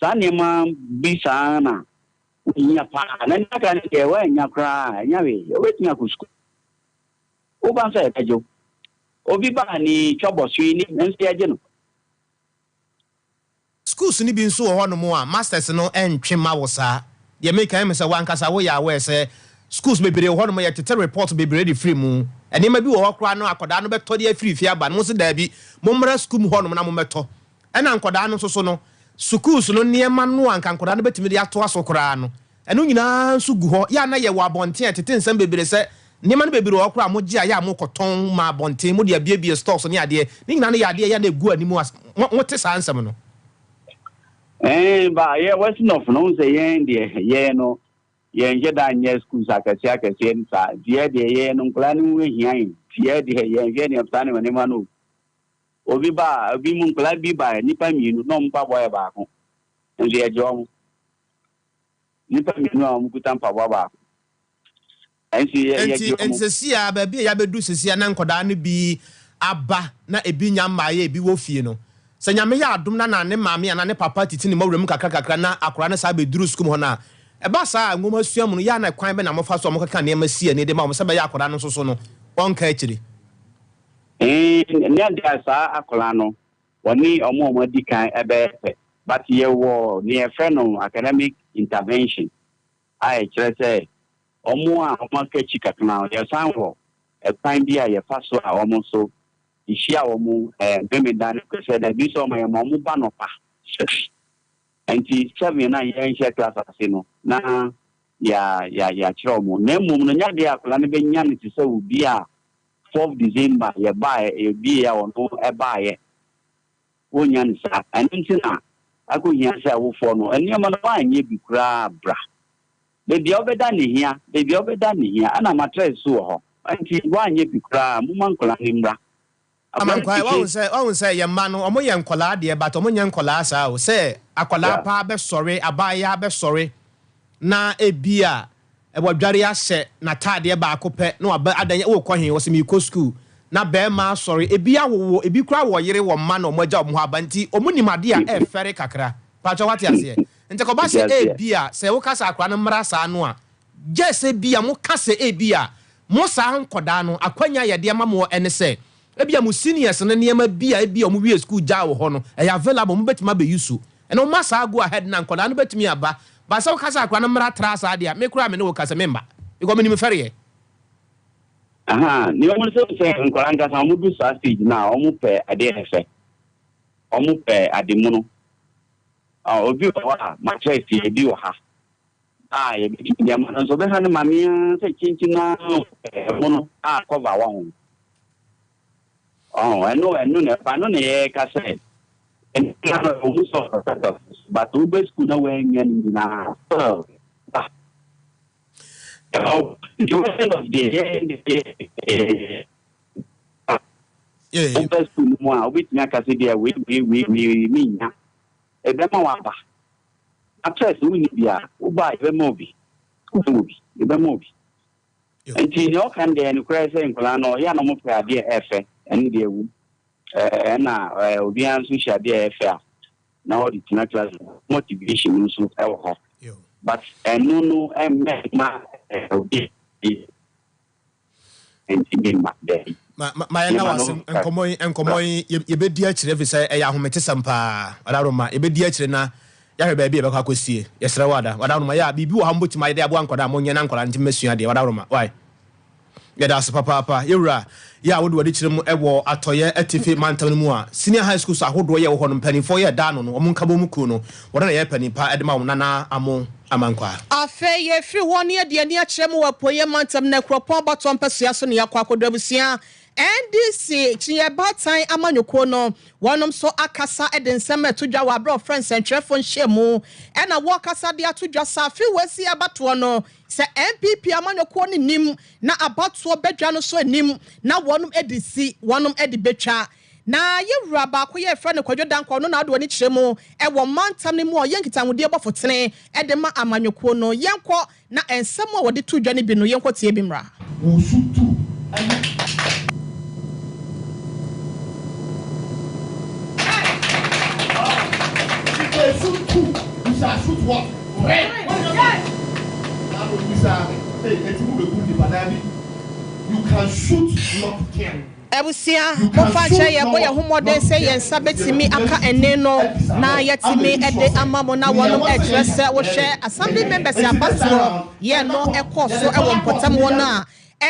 Saa nneɛma bi saa na wohia paa. Na nea aka no deɛ woannya koraa a ɛnyɛ hwee, wobɛtumi akɔ school. Wo ba nso a yɛbɛgye wo. Obi ba a ne twa bɔ so yi ne nso yɛgye no. Schools no bi nso wɔ hɔnom a masters no ntwe mma wo saa. Deɛ meka yi sɛ w'ankasa woyɛ aware sɛ schools bebree wɔ hɔnom a yɛtete report bebree de firi mu. Nneɛma bi wɔ hɔ koraa no akwadaa no bɛtɔ de afiri fie aba no mo se daabi mommra school mu hɔnom na mommɛtɔ. Ɛna nkwadaa no nso so no sukuus no nneɛma no a anka nkwadaa no bɛtumi de atoa so koraa no Ɛno nyinaa nso gu hɔ. Yɛ a na yɛwɔ abɔnten a ɛtete nsɛm bebree sɛ nneɛma no bebree wɔ hɔ koraa a mogye a yɛ a mokɔtɔn ma abɔnten, mode abuebue stores ne adeɛ. Ne nyinaa no yɛ adeɛ a yɛ a na ɛgu anim ase. Mo, mote saa nsɛm no? Ɛɛ, ba yɛ West North no, wohu sɛ yɛn deɛ, yɛn no, yɛnhyɛ da nyɛ schools akɛseɛ akɛseɛ no saa. Nti yɛn deɛ, yɛn no, nkwadaa no ho hia yɛn. Nti yɛn deɛ, yɛnhwɛ nea saa nneɛma nneɛma no o. Obi ba a, ebi mu nkwadaa bi ba a, nnipa mmienu, na wɔn mpaboa yɛ baako. Nso yɛgye wɔn. Nnipa mmienu a wɔkuta mpaboa baako. Ɛnti yɛ Enti, yɛgye enti wɔn. seesei ara, baabi a yɛabɛdu seesei ara na nkwadaa no bi aba na ebi nnya mmaeɛ, ebi wɔ fie no, sɛ Nyame yɛ adom na na ne maame anaa ne papa titi ne mmɔwerɛ mu kakra kakra na akwadaa no saa bɛduru sukuu mu hɔ no a, ɛba saa a, nwoma sua mu no, yɛ a na kwan bɛn na mofa so a mokeka nneɛma si ani de ma wɔn sɛ ɛbɛyɛ a akwadaa no nso so no, ɔnka akyire? Ee, nea deɛ saa akwadaa no, wɔne wɔn a wɔadi kan bɛyɛ pɛ. But yɛwɔ nea yɛfrɛ no academic intervention a ɛkyerɛ sɛ wɔn a wɔaka akyi kakra no, yɛsan wɔ kwan bi a yɛfa so a wɔn nso yɛhyia wɔn Memeneda ne Kwasiada bi nso wɔn yɛma wɔn ba nɔpa six. Nti 7 na yɛnhyɛ class ase no na yɛ yɛ yɛakyerɛ wɔn. Na mmom no nyɛ adeɛ a akwadaa no bɛnya no te sɛ obi a fourth December yɛbaeɛ yɛbieeɛ a ɔno ɛbaeɛ. Wonnya no saa. Ɛno nti na akohia sɛ awofoɔ no, nneɛma no woanyɛ bi koraa a bra. Baabi a wobɛda no hia, baabi a wobɛda no hia, ɛna matress nso wɔ hɔ. Nti woanyɛ bi koraa a, momma nkwadaa no mmra. Akwadaa no Amankwaa, wahu tete. sɛ, wahu sɛ yɛn mma no, wɔn yɛ nkwadaa deɛ but wɔn nyɛ nkwadaa saa o. Sɛ akwadaa paa bɛsɔre, abaayewa bɛsɔre na ebia Wadware ahyɛ n'ataadeɛ baako pɛ na waba adan wokɔ he? Ɔse meekɔ sukuu. Na bɛɛma asɔre, ebi awowo, ebi koraa wɔ yere wɔ mma na ɔmo agya ɔmo hɔ aba nti ɔmo nim adeɛ a ɛɛfɛre kakra. Paatwɔ wate aseɛ? Nti ɛkɔba sɛ ebia sɛ woka sɛ akwadaa no mmra saa no a, gyɛs ebia moka sɛ ebia mo saa nkɔdaa no akwanya a yɛde ama mo ɛne sɛ ebia mo seniors no nneɛma bi a ebia ɔmo wie sukuu gyaa wɔ hɔ no ɛyɛ available mobɛtumi abɛ use. Ɛna woma saa go ahead no a nkwadaa no bɛtumi aba but sɛ woka sɛ akwadaa no mmra tra saa deɛ a me koraa me ne wo ka sɛ memma because menim fɛreɛ. Ahaa nea ɔmo sɛ sɛ nkwadaa nkasa ɔmo du saa stage no a ɔmo pɛ adeɛ a ɛfɛ ɔmo pɛ ade mono obi wɔ hɔ a matress yɛ bi wɔ ha a yɛbɛtumi de ama no nso ɔbɛha ne maame ara sɛ kyinkyin ara ɔpɛ ɛmono a cover wɔ ho. Ɔho, ɛno, ɛno na ɛfa, ɛno na yɛka sɛ, nneɛma no ɛwɔ mu sɛ ɔpɛ but wobɛ sukuu na woannya ne nyinaa still, ba. Nti Western North deɛ yɛn deɛ woba sukuu no mu a wobɛtumi aka sɛ bia wei wei wei wei mennya ɛbɛma waba na first wonni bi a woba a yɛbɛma wo bi wobɛma wo bi yɛbɛma wo bi nti nea ɔka no deɛ nokorɛ sɛ nkwadaa no ɔyɛ a na wɔpɛ adeɛ ɛfɛ ɛno deɛ ɛwom ɛna obiara nso hyɛ adeɛ ɛfɛ a na ɔde tena class motivation no nso ɛwɔ hɔ but ɛno no ɛmmɛ ma obi ntumi mma daabi. Ma ma ma yɛnna w'ase nkɔmmɔ yi nkɔmmɔ yi yɛbɛdi akyire ɛfiri sɛ ɛyɛ ahometesɛm paa Ɔdaworoma yɛbɛdi akyire na yɛahwɛ baabi a yɛbɛkɔ akɔsie yɛsrɛ wo ada Ɔdaworoma yɛ a biribi wɔ ha mobɛtumi ayɛ de aboa nkwadaa a monyɛ na nkwadaa no ntumi mmɛsua adeɛ Ɔdaworoma why Yɛda ase papaapa yɛwura yɛ a wode w'ani kyerɛ mu wɔ atɔeɛ atifi mantam no mu a senior high schools ahodoɔ yɛ wɔ hɔ no mpanimfoɔ yɛ da ano no wɔn nkabom kuo no wɔn na yɛ panin pa de ma wɔn Nana Amo Amankwaa. Afei yɛfiri hɔ na yɛde ani akyerɛ mu wɔ apueeɛ mantam no Akuropɔn abatoɔ mpasua so na yɛakɔ akɔduru abusua NDC Kyineɛ Baatan amanyɔkuo no wɔnom nso akasa de nsɛm reto dwa wɔ aberɛ a wɔfrɛ nsɛntwerɛfoɔ nhyiamu ɛna wɔrekasa de ato dwa sɛ afe wei si abatoɔ no Sɛ NPP amanyɔkuo no nnim na abatoɔ badwa no nso nnim na wɔnom de si, wɔnom de bɛtwa. Na yɛ wura baako yɛ frɛ no Kwadwo Dankwa ɔno na ɔde w'ani kyerɛ mu wɔ mantam no mu a ɔyɛ nkitahodie bɔfo tene de ma amanyɔkuo no. Yɛnkɔ na nsɛm a wɔde too dwa no bi no yɛnkɔ tie bi mmra. Wo su tu ne. Shoot two, you shall shoot what? Abusua, momfa nkyɛ yɛbɔ yɛn ho mmɔden sɛ yɛn nsa bɛtumi aka ɛnne no na yɛatumi de ama mo na wɔnom ɛkyerɛ sɛ wohwɛ Assembly members abatoɔ yɛ no ɛkɔɔ so wɔ mpɔtam hɔ no a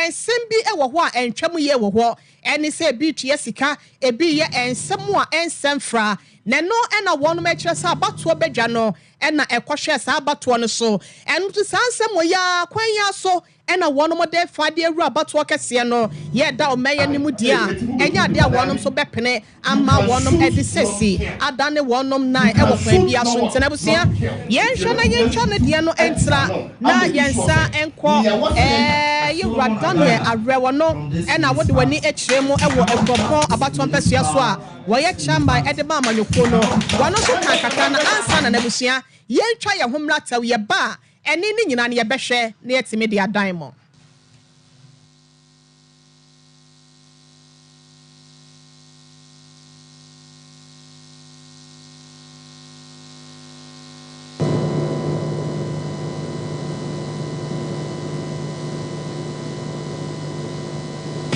nsɛm bi wɔ hɔ a ɛntwam yie wɔ hɔ ɛne sɛ ebi retua sika ebi reyɛ nsɛm a ɛnsɛ mfra na ɛno na wɔnom ɛkyerɛ sɛ abatoɔ badwa no na ɛkɔhwɛɛ saa abatoɔ no so. Ɛno nti saa nsɛm wɔ yi ara kwan yi ara so na wɔnom de fa de awura abatoɔ kɛseɛ no yɛ da ɔman yi anim deɛ a, ɛnyɛ adeɛ a wɔnom nso bɛpene ama wɔnom de sɛsi adane wɔnom nan wɔ kwan biara so. Nti no abusua, yɛnhwɛ na yɛntwa ne deɛ no ntra na yɛn nsa nkɔ ɛɛ Yewura Daniel Awerɛ ɔno na wode w'ani kyerɛ mu wɔ Akuropɔn abatoɔ mpasua so a Wɔyɛ chairman de ma amanyɔkuo no. Wɔno nso kaa kakra na ansa na n'abusua yɛntwa yɛn ho mmra tɛw yɛba a ɛne ne nyinaa no yɛbɛhwɛ na yɛatumi de adan mo.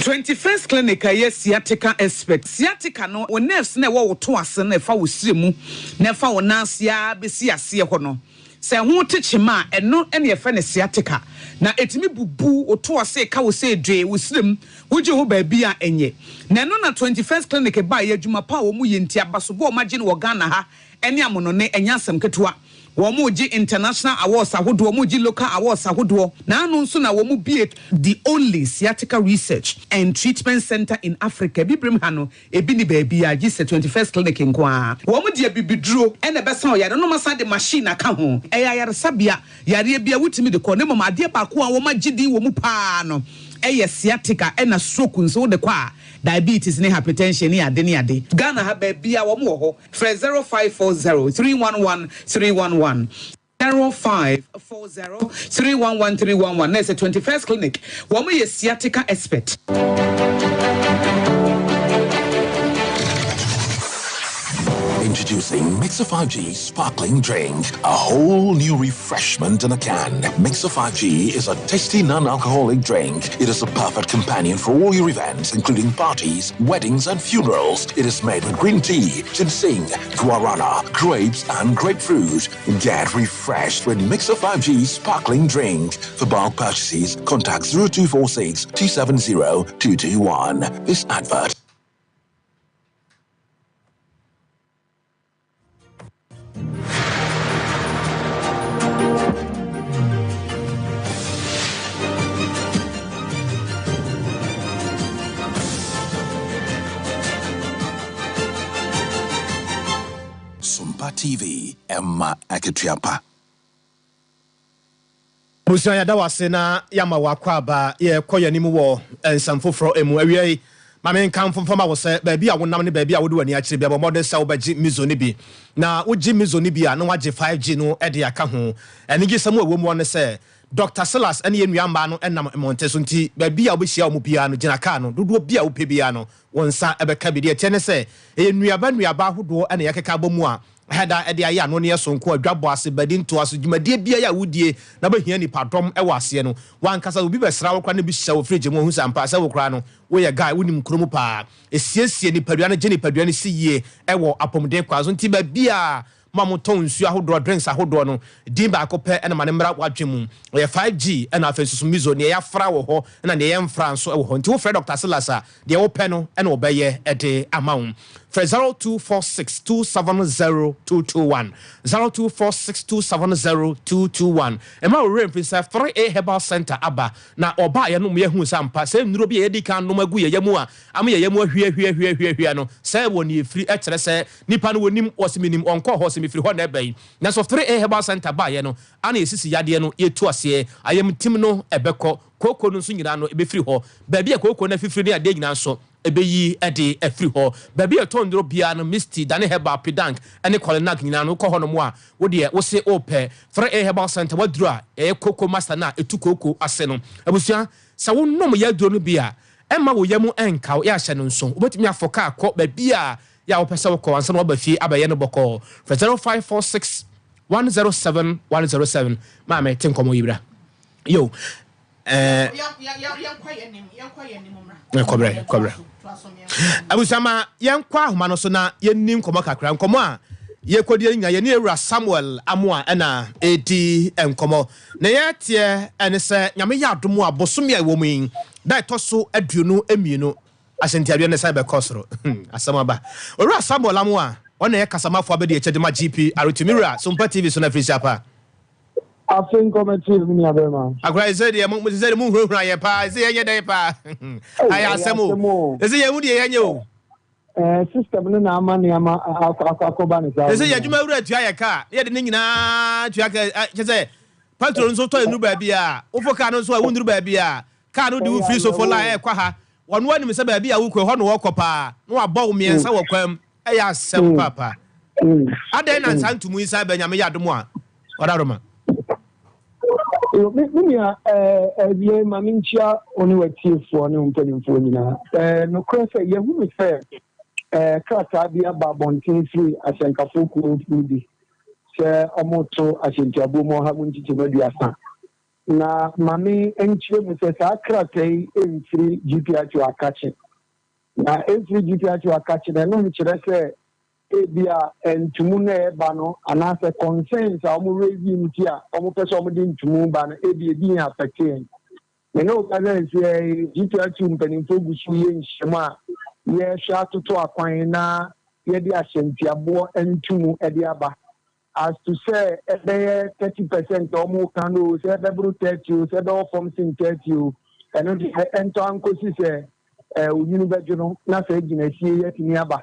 21st Clinic a ɛyɛ sciatica expert. Sciatica no, wo nerves no a ɛwɔ wo to ase no na ɛfa wo srɛ mu na ɛfa wo nan ase ara bɛsi aseɛ hɔ no, sɛ ɛho te kyema a, ɛno na yɛfrɛ no sciatica. Na ɛtumi bubu wo to ase, ɛka wo sɛ dwee, wo srɛ mu, wogye ho baabi a ɛnyɛ. Na ɛno na 21st Clinic baeɛ, adwuma pa a wɔyɛ nti, abasobɔ a wɔagye no wɔ Ghana ha ne amonone, ɛnyɛ asɛm ketewa. Wɔregye international awards ahodoɔ, wɔregye local awards ahodoɔ. Naano nso na wɔbue the only sciatica research and treatment centre in Africa. Abibirem ha no, ebi nni baabiara gye sɛ 21st Clinic nko ara. Wɔde abibiduro na ɛbɛsa wo yareɛ na wɔasan de machine aka ho. Ɛyɛ ayaresabea, yareɛ biara wotumi de kɔ na mmom adeɛ baako a wɔagye din wɔ mu pa ara no yɛ sciatica ɛna stroke nso wode kɔ a, diabetes ne hypertension ne ade ne ade. Ghana ha baabiara wɔn wɔ hɔ. Frɛ 0540 311 311. 0540 311 311 na ɛsɛ 21st Clinic wɔn yɛ sciatica expert. Introducing Mixer 5G Sparkling Drink, a whole new refreshment in a can. Mixer 5G is a tasty non-alcoholic drink. It is a perfect companion for all your events, including parties, weddings, and funerals. It is made with green tea, ginseng, guarana, grapes, and grapefruit. Get refreshed with Mixer 5G Sparkling Drink. For bulk purchases, contact 0246 270 221. This advert Sumpa TV, Emma Akatua pa. Abusua, yɛda wo ase na yɛama wo akwaaba. Yɛkɔ yɛn anim wɔ nsɛm foforɔ mu. Awia yi, ma menka mfomfam ma wo sɛ baabi a wonam ne baabi a wode w'ani akyerɛ biara, bɔ mmɔden sɛ wobɛgye Mizo no bi. Na wogye Mizo no bi a, na woagye 5G no de aka ho. Anigyesɛm a ɛwɔ mu ne sɛ, Dɔkta Silas ne yɛn nua mmaa no nam mmɔnten so nti, baabi a wobɛhyia wɔn biara no, gyina kaa no. Dodoɔ bi a wopɛ biara no, wo nsa bɛka bi. Deɛ ɛteɛ ne sɛ, ɛyɛ nnuaba nnuaba ahodoɔ na yɛakeka abɔ mu a Ɛda de ayɛ ano ne ɛsonko a dwabɔ ase, badi ntoaso, dwumadie biara a wodie na wobɛhia nnipadɔm wɔ aseɛ no, w'ankasa obi bɛsra wo koraa na bi hyɛ wo fridge mu ɔhu sɛ ampa sɛ wo koraa no woyɛ guy, wonim kuro mu paa. Ɛsiesie nipadua no, gye nipadua no si yie wɔ apɔmuden kwan so. Nti baabi a mo a motɔn nsuo ahodoɔ, drinks ahodoɔ no, din baako pɛ na ma no mmra w'adwene mu. Ɛyɛ 5G ɛna afei nso so Mizo, deɛ yɛafra wɔ hɔ ɛna deɛ yɛmfra nso wɔ hɔ. Nti wofrɛ Doctor Silas a, Deɛ wopɛ no na wɔbɛyɛ de ama wo. Frɛ 0246 270 221, 0246 270 221. Mma wo werɛ mfiri sɛ 3A Herbal Centre aba, na wɔbaa yɛnom yɛhuu sɛ ampa sɛ nnuro bi a yɛadi kan nom agu yɛn yam a ama yɛn yam ahuahuahuahuahua no, sɛ wɔ nea ɛfiri kyerɛ sɛ nipa no wɔnim, wɔse menim, ɔnkɔɔ hɔ, ɔse mefiri hɔ na ɛba yi. Nanso 3A Herbal Centre baeɛ no, ana yɛsisi yadeɛ no, yɛtu aseɛ, ayamtim no ɛbɛkɔ, Kooko no nso nyinaa no, ɛbɛfiri hɔ. Baabi a kooko no afifiri ne adeɛ nyinaa nso, ɛbɛyi de afiri hɔ. Baabi a yɛtɔn nnuro biara no, Misty, Dane Herbal, Pedank, ne Kɔlenak nyinaa no, wokɔ hɔnom a, wo deɛ, wo se wopɛ 3A Herbal Centre, w'aduro a ɛyɛ Kooko Master no a ɛtu kooko ase no. Abusua, sɛ wonom yɛn aduro no bi a, ɛmma wo yam nka wo, yɛ ahyɛ no nso. Wobɛtumi afɔ kaa kɔ baabi a yɛ a wopɛ sɛ wokɔ ansa na woaba fie abɛyɛ no bɔkɔɔ. Frɛ 0546 107 107. Maame, te nkɔmmɔ yi bra. Yo, eh, kɔbrɛ, kɔbrɛ. Abusama, yɛnkɔ ahoma no so na yɛnni nkɔmmɔ kakra. Nkɔmmɔ a yɛkɔdi nyinaa, yɛne Ewura Samuel Amoah ɛna ɛredi nkɔmmɔ. Na yɛteɛ ɛne sɛ, Nyame yɛ adom a, bosome a ɛwɔ mu yi, da ɛtɔ so 22, ahyɛntiadeɛ no san bɛkɔ soro. Asɛm aba. Owura Samuel Amoah, ɔna ɛyɛ kasamafo abɛdi akyɛ de ma GP Aretumi Wura, Sompa TV so no afiri hyia pa. Afe nkɔmɛteɛ me nua bɛrima. Akora ɛsɛ deɛ mo sɛ deɛ mo nhurahura yɛ paa ɛsɛ yɛnyɛ dɛn paa ayɛ asɛm o ɛsɛ yɛn ho deɛ yɛnyɛ o. Ɛɛ system no na ama nneɛma akɔ akɔ akɔba ne saa. Ɛsɛ yɛ adwuma wura tua yɛ kaa na yɛde ne nyinaa tua ka kyɛ sɛ petrol nso tɔ nnuru baabi a wofo kaa no nso a wonnuru baabi a kaa no de wo firi sofo la ɛkɔ ha wɔn anim sɛ baabi a wokɔ hɔ na wɔkɔ paa na wabɔ wo mmiɛnsa wɔ kwan mu. Ɛyɛ asɛm paapa. Adɛn na nsa ntomu yi san ba Nyame yɛ adom a ɔdaroma? Yo, me me nua ɛɛ ma me nkyia wo ne w'atiefoɔ ne wo mpanimfoɔ nyinaa. Ɛɛ nokorɛ sɛ yɛhunu sɛ ɛɛ krataa bi aba abɔnten firi ahyɛnkafoɔ kuo no bi sɛ wɔreto ahyɛntiabuo mu 30%. Na ma me nkyerɛ mu sɛ saa krataa yi mfiri GPRTO akakye. Na ɛmfiri GPRTO akakye no, ɛno nkyerɛ sɛ ebia ntumu no a ɛreba no anaasɛ concerns a wɔn raise nti a wɔpɛ sɛ wɔde ntumu ba no, ebia ebi yɛn affect yɛn. Me ne wo kasa nsia yi, GPRTO mpanimfoɔ gu so yɛ nhyiam a yɛrehwɛ atoto akwan na yɛde ahyɛntiaboɔ ntumu de aba. As to sɛ ɛbɛyɛ 30% a wɔreka no o, sɛ ɛbɛboro 30 o, sɛ ɛbɛwɔ fam sen 30 o, ɛno deɛ ɛntɔ ankosi sɛ onwunu bɛdwo no na saa gyinasie yi atumi aba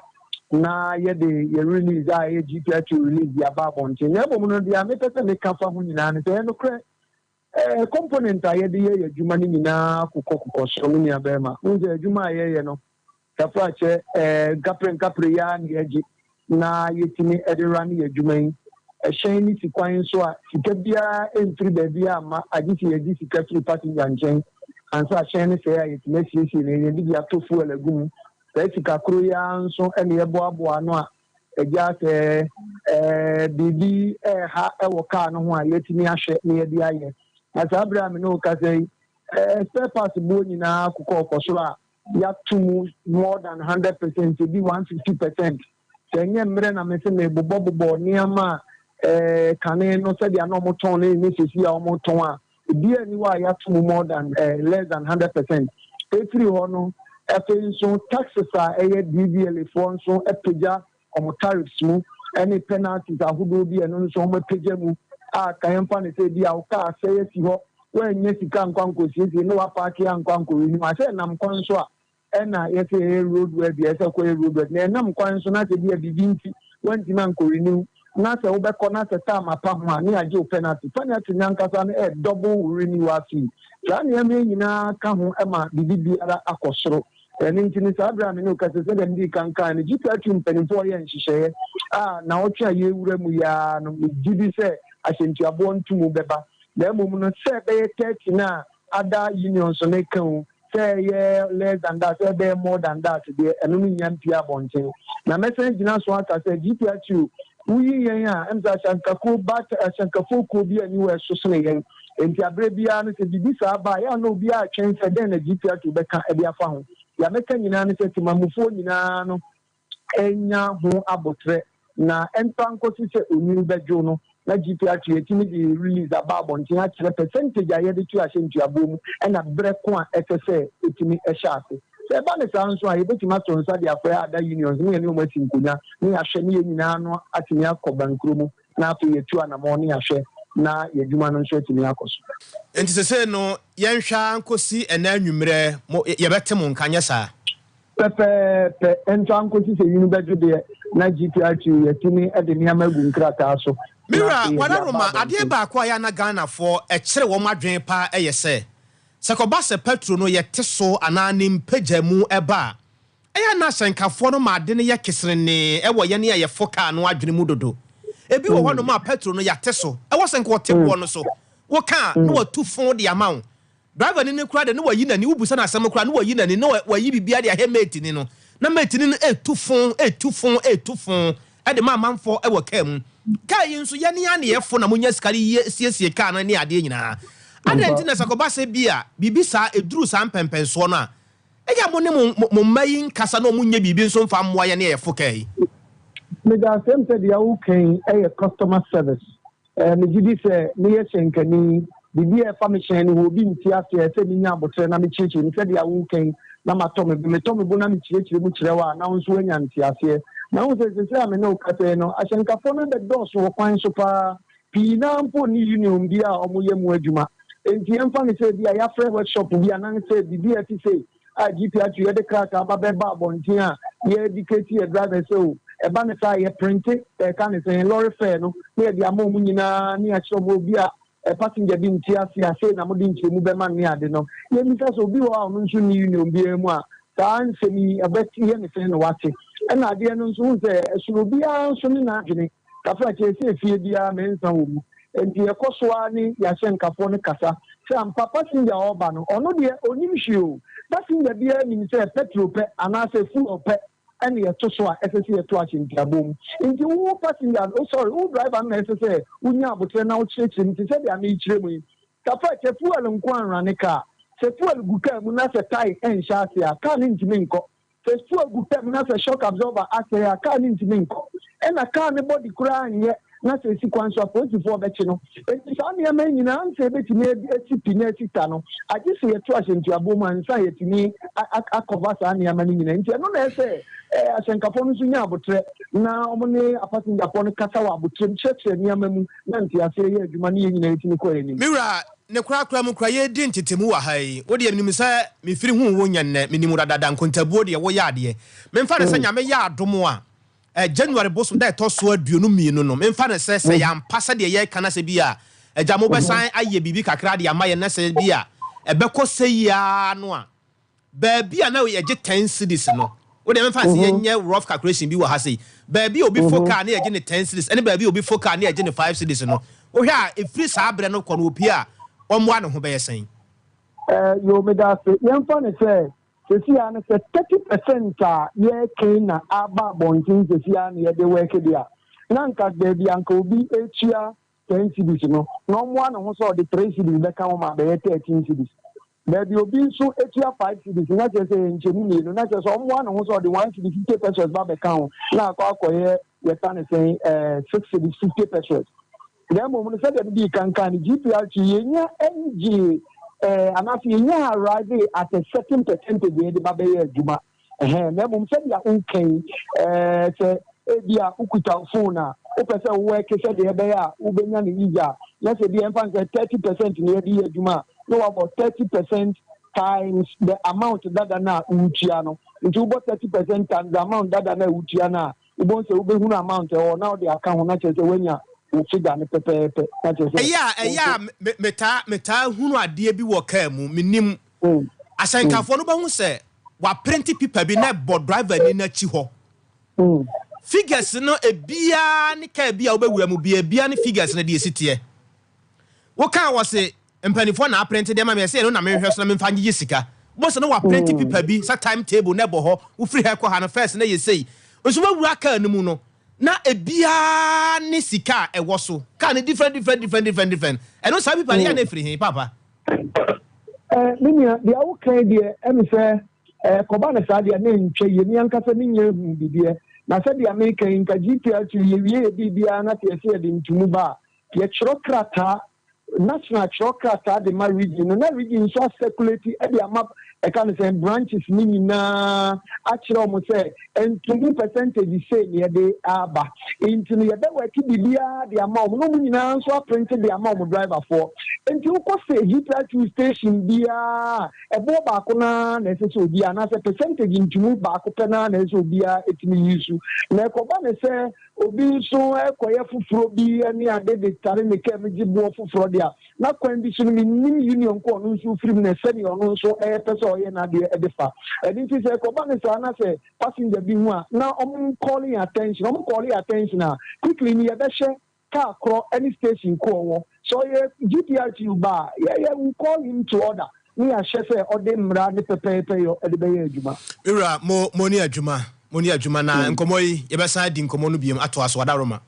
na yɛde yɛ release a ɛyɛ GPRT release de aba abɔnten. Na mmom no, deɛ mepɛ sɛ meka fa ho nyinaa ne sɛ ɛyɛ nokorɛ, component a yɛde yɛ yɛn adwuma no nyinaa kokɔ kokɔ soro, me nua barima. Wohu sɛ adwuma a yɛyɛ no, Tafrakyɛ, ɛɛ, nkapre nkapre yi ara na yɛgye na yɛtumi de rane yɛn adwuma yi. Ɛhyɛn no si kwan nso a, sika biara mfiri baabiara mma, agye sɛ yɛgye sika firi passenger nkyɛn ansa hyɛn no sɛe a yɛtumi asiesie no, yɛde bi atɔ fuel agu mu. Saa sika koro yi ara nso na yɛboaboa ano a, agya sɛ ɛɛ, biribi reha wɔ kaa no ho a, yɛatumi ahwɛ na yɛde ayɛ. Na saa berɛ a me ne wo kasa yi, ɛɛ, spare parts boɔ nyinaa kokɔɔ kɔ soro a, yɛato mu more than 100%, ebi 150%. Sɛ ɛnyɛ mmerɛ na mese mebobɔbobɔ nneɛma a ɛɛ kane no sɛdeɛ na wɔtɔn no ne sɛsi a wɔtɔn a, ebiara nni hɔ a yɛato mu more than ɛɛ less than 100%. Ɛfiri hɔ no, afei nso taxes a ɛyɛ DVLA foɔ nso apagya wɔn tariffs mu ne penalties ahodoɔ bi a ɛno nso wɔapagya mu a ka yɛmfa no sɛ ebi a wo kaa asɛe asi hɔ woannya sika ankɔ ankɔsiesie ne woapaake ankɔ ankɔ renew a sɛ ɛnam kwan so a ɛna yɛsɛ yɛyɛ road worthy ɛsɛ kɔyɛ road worthy na ɛnam kwan so na sɛ bi a biribi nti woantumi ankɔ renew. na sɛ wobɛkɔ na sɛ time apa ho a, ne yɛagye wo penalty. Penalty no ankasa no yɛ double wo renewal fee. Saa nneɛma yi nyinaa ka ho ma biribi biara akɔ soro. Ɛno nti no, saa berɛ a me ne wo kasa yi, sɛdeɛ medii kan kaeɛ no, GPRTU mpanimfoɔ reyɛ nhyehyɛeɛ a nnawɔtwe a yɛrewura mu yi ara no, megye di sɛ ahyɛntuaboɔ ntomu bɛba. Na mmom no, sɛ ɛbɛyɛ 30 no a other unions no reka o, Sɛ ɛyɛ less than that, sɛ ɛbɛyɛ more than that deɛ, ɛno no nnya mpue abɔnten. Na mɛsan agyina so aka sɛ, GPRTU, woyi yɛn a, ɛm sɛ ahyɛnkakuo bat, ahyɛnkafoɔ kuo biara nni hɔ a ɛso sene yɛn. Enti aberɛ biara no, sɛ biribi saa ba a, ɛyɛ a na obiara retwɛn sɛ dɛn na GPRTU bɛka de afa ho. Deɛ mɛka nyinaa ne sɛ, temamufoɔ nyinaa no, nya ho aboterɛ na ɛmfa nkɔsi sɛ onwini bɛdwo no na GPRT atumi de release aba abɔnten akyerɛ percentage a yɛde to ahyɛ ntuaboɔ mu ɛna berɛ ko a ɛsɛ sɛ ɛtumi hyɛ ase. Sɛ ɛba no saa nso a, yɛbɛtumi ato nsa de afrɛ other unions ne yɛne wɔn asi nkonwa ne yɛahwɛ ne yɛn nyinaa ano atumi akɔ bankuro mu na afei yɛatu anamɔn ne yɛahwɛ na yɛn adwuma no nso atumi akɔ so. Enti sesei no yɛnhwɛ ara nkɔsi ɛnnɛ anwummerɛ mo yɛbɛte mo nka, nyɛ saa? Pɛpɛɛpɛ, ɛntra nkosi sɛ nwunu bɛdwo deɛ, na GPRTU yɛatumi de nneɛma agu nkrataa so Me na wura, afei yɛde aba Wadaroma, adeɛ abɔnten. baako a ɛyɛ a na Ghanafoɔ ɛkyere wɔn adwene paa ɛyɛ sɛ, sɛ ɛkɔba sɛ pɛtro no yɛte so anaa ne mpagyamu ɛba a, ɛyɛ a na ahyɛnkafoɔ no ma ade no yɛ keserenee ɛwɔ yɛne a yɛfo kaa no adwene mu dodo. Ebi wɔ hɔnom a pɛtro no yɛate so, ɛwɔ sɛ nka ɔte boɔ no so, woka a na watu fo de ama wo. Driver ni no koraa de na wayi n'ani, wobisa no asɛm koraa na wayi n'ani, na wayi biribiara de ahwɛ mate ni no, na mate ni no retu fo, retu fo, retu fo de ma amanfoɔ wɔ kaa mu. Kaa yi nso yɛne ara na yɛfo na monya sika de yɛ siesie kaa no ne adeɛ nyinaa. Adɛn nti na sɛ kɔba sɛ bi a biribi saa ɛduru saa mpɛnpɛnsoɔ no a, ɛyɛ a mo ne mo mo mma yi nkasa na wɔnyɛ biribi nso mfa mmoa yɛne a yɛfo kaa yi? Meda ase, ɛm sɛ deɛ woka yi yɛ customer service. Megye di sɛ meyɛ hyɛnkani. Biribi a ɛfa me hyɛn no ho, obi nte aseɛ. Ɛsɛ sɛ menya aboterɛ na mekyerɛkyerɛ mu sɛdeɛ woreka yi, na matɔ me bo. Metɔ me bo na mekyerɛkyerɛ mu kyerɛ wo a, na wo nso woanya nteaseɛ. Na wohu sɛ seesei a me ne wo kasa yi no, ahyɛnkafoɔ no abɛdɔɔso wɔ kwan so pa ara. Pii no ara mpo nni union bi a wɔyɛ mu adwuma. Enti yɛmfa no sɛ ebia yɛafrɛ workshop bi anaasɛ biribi a ɛte sei a GPRT yɛde krataa ba bɛba abɔnten a yɛ educate yɛ drivers sɛ o ɛba no saa a yɛ printe ɛka ne sɛn lorry fare no na yɛde ama wɔn nyinaa ne yɛakyerɛ wɔn obi a passenger bi nte ase a sei na mode nkyerɛmu bɛma no ne ade no. Yɛmmisa sɛ obi wɔ hɔ a ɔno nso nni union biara mu a saa nsɛm yi ɛbɛyɛ ne sɛn na wate. Ɛna adeɛ no nso wohu sɛ ɛsono obiara nso ne n'adwene. Kafra kyerɛ sɛ efie biara mɛnsa wɔ mu. Enti yɛkɔ so ara ne yɛn ahyɛnkafoɔ no kasa sɛ ampa passenger a ɔreba no, ɔno deɛ ɔnnim hwee o. Passenger biara nim sɛ petrol pɛ anaasɛ fuel pɛ na yɛto so a ɛsɛ sɛ yɛto ahyɛntiaboɔ mu. Enti wo passenger no, oh sorry, wo driver no na ɛsɛ sɛ wonya aboterɛ na wokyerɛkyerɛ mu te sɛ deɛ merekyerɛ mu yi. Kafra kyerɛ fuel nko ara nrane kaa. Sɛ fuel gu kaa mu na sɛ tae nhyɛ aseɛ a, kaa no ntumi nkɔ. Sɛ fuel gu kaa mu na sɛ shock absorber asɛe a, kaa no ntumi nkɔ. Ɛna kaa no body koraa nyɛ na sɛ esi kwan so a, polisifoɔ bɛkye no. Enti saa nneɛma yi nyinaa ansa yɛbɛtumi asi pi na asi ta no, agye sɛ yɛto ahyɛntuaboɔ mu ansa yɛatumi akɔva saa nneɛma no nyinaa. Enti ɛno na ɛsɛ sɛ ahyɛnkafoɔ no nso nya aboterɛ na wɔne apasengyafoɔ no kasa wɔ aboterɛ mu, kyerɛkyerɛ nneɛma mu na nteaseɛ yɛ adwuma ne yɛn nyinaa yɛtumi kɔ yɛn anim. Me wura, Ne korakora mu koraa, yɛredi ntetemu wɔ ha yi, wo deɛ menim sɛ mefiri huu wo nyɛ nnɛ, menim wo dadaada, nkontabuo deɛ woyɛ adeɛ. Memfa no sɛ Nyame yɛ adom a, eh, January bosom da ɛtɔ so 22 no, memfa no sɛ sɛ yɛampa sɛdeɛ yɛreka na sɛ bi a, Agya mobɛsan ayɛ biribi kakra de ama yɛn na sɛ bi a ɛbɛkɔ sɛyi ara no a, Baabi a na yɛgye ten cedis no, wo deɛ memfa nse yɛnyɛ rough calculation bi wɔ ha sei, baabi a obi fo car na yɛgye no ten cedis ɛne baabi a obi fo car na yɛgye no five cedis no, wohwɛ a ɛfiri saa berɛ no kɔ no opie a ɔmmoa ne ho bɛyɛ sɛn? Eh, yoo meda ase. Yɛmfa no sɛ seesei ara no sɛ 30% a yɛreka yi na aba abɔnten seesei ara na yɛde work deɛ a, na anka baabi a anka obi retua ten cedis no, na ɔmmoa ne ho sɛ ɔde three cedis bɛka ho ma abɛyɛ 13 cedis. Baabi obi nso tua five cedis na kyerɛ sɛ ɛyɛ nkyɛmu mmienu na kyerɛ sɛ ɔmmoa ne ho sɛ ɔde one cedi 50 pesewas ba bɛka ho na akɔ akɔyɛ yɛka ne sɛn ɛɛ six cedis 50 pesewas. Na mmom no sɛdeɛ medii kan kaa no GPRT yɛnya ngyee ɛɛ anaasɛ yɛnya arrive at a certain percentage yɛde ba bɛyɛ adwuma. Ɛhɛn, na mmom sɛdeɛ woka yi, ɛɛ, sɛ ebia wokuta wo phone a, wopɛ sɛ wo work sɛdeɛ ɛbɛyɛ a wobɛnya no easy a, na sɛ ebia yɛmfa no sɛ 30% na yɛde yɛ adwuma a, na woabɔ 30% times the amount dada no a wotua no. Nti wobɔ 30% times the amount dada no a wotua no a, Wobɛhu sɛ wobɛhunu amount a ɛwɔ hɔ na wode aka ho na kyerɛ sɛ woanya wo figure no pɛpɛɛpɛ na kyerɛ sɛ Ɛyɛ a wo ɛyɛ a nso. me metaa metaa hunu adeɛ bi wɔ kaa mu, mennim. Ahyɛnkafoɔ no wobɛhu sɛ wɔaprente pipa bi na ɛbɔ driver ni no akyi hɔ. Figures no ebiara ne kaa bi a wobɛwura mu biara, ebiara ne figures no deɛ ɛsi teɛ. Wokaa wɔ se mpanimfoɔ na aprente de ama me, ɛsɛ ɛno na menhwɛ so na memfa ngyegye sika. Wobɛhu sɛ na wɔaprente pipa bi sɛ time table na ɛbɔ hɔ, wofiri ha kɔ ha no first na ɛyɛ sei. Nso woawura kaa no mu no, na ebiara ne sika a ɛwɔ so. Kaa no different different different different different. Ɛno saa pipa no yɛ a na ɛfiri he paapa? Eh, me nua, deɛ woka yi deɛ, ɛne sɛ, eh, kɔba no saa deɛ na ɛntwa yie. Me ankasa menyɛ hu bibiɛ. Na sɛdeɛ meka yi, nka GPRT yɛwie yɛ biribiara na sɛ yɛsɛ yɛde ntomu ba a, yɛtwerɛ krataa, national twerɛ krataa de ma region no, na region nso asɛkulati de ama ɛka no sɛn, branches no nyinaa akyerɛ wɔn sɛ ntomu percentage sei na yɛde aba. Nti no yɛbɛwɛke biribiara de ama wɔn, na wɔn nyinaa nso aprente de ama wɔn driverfoɔ. Nti wokɔ sɛ GPRTU station biara a, ɛboɔ baako no ara na ɛsɛ sɛ obiara, anaasɛ percentage ntomu baako pɛ no ara na ɛsɛ sɛ obiara tumi use. Na ɛkɔba no sɛ Obi nso kɔyɛ foforɔ bi ne ade de tare ne kaa mu gye boɔ foforɔ de a, na kwan bi so no mennim union ko a ɔno nso firi mu ne sɛdeɛ ɔno nso repɛ sɛ ɔyɛ n'adeɛ de fa. Ɛno nti sɛ ɛkɔba no saa na sɛ passenger bi hu a, na wɔn call yɛn attention. Wɔn call yɛn attention a, quickly no yɛbɛhwɛ car korɔ ne station ko ɔwɔ. Sɛ ɔyɛ GPRTU ba a, yɛ yɛ we call him to order ne yɛahyɛ sɛ ɔde mmara ne pɛpɛɛpɛyɔ de bɛyɛ adwuma. Me wura, mo mo ne adwuma, mo ne adwuma na nkɔmmɔ yi, yɛbɛsan adi nkɔmmɔ no biom atoa so, Adaworoma.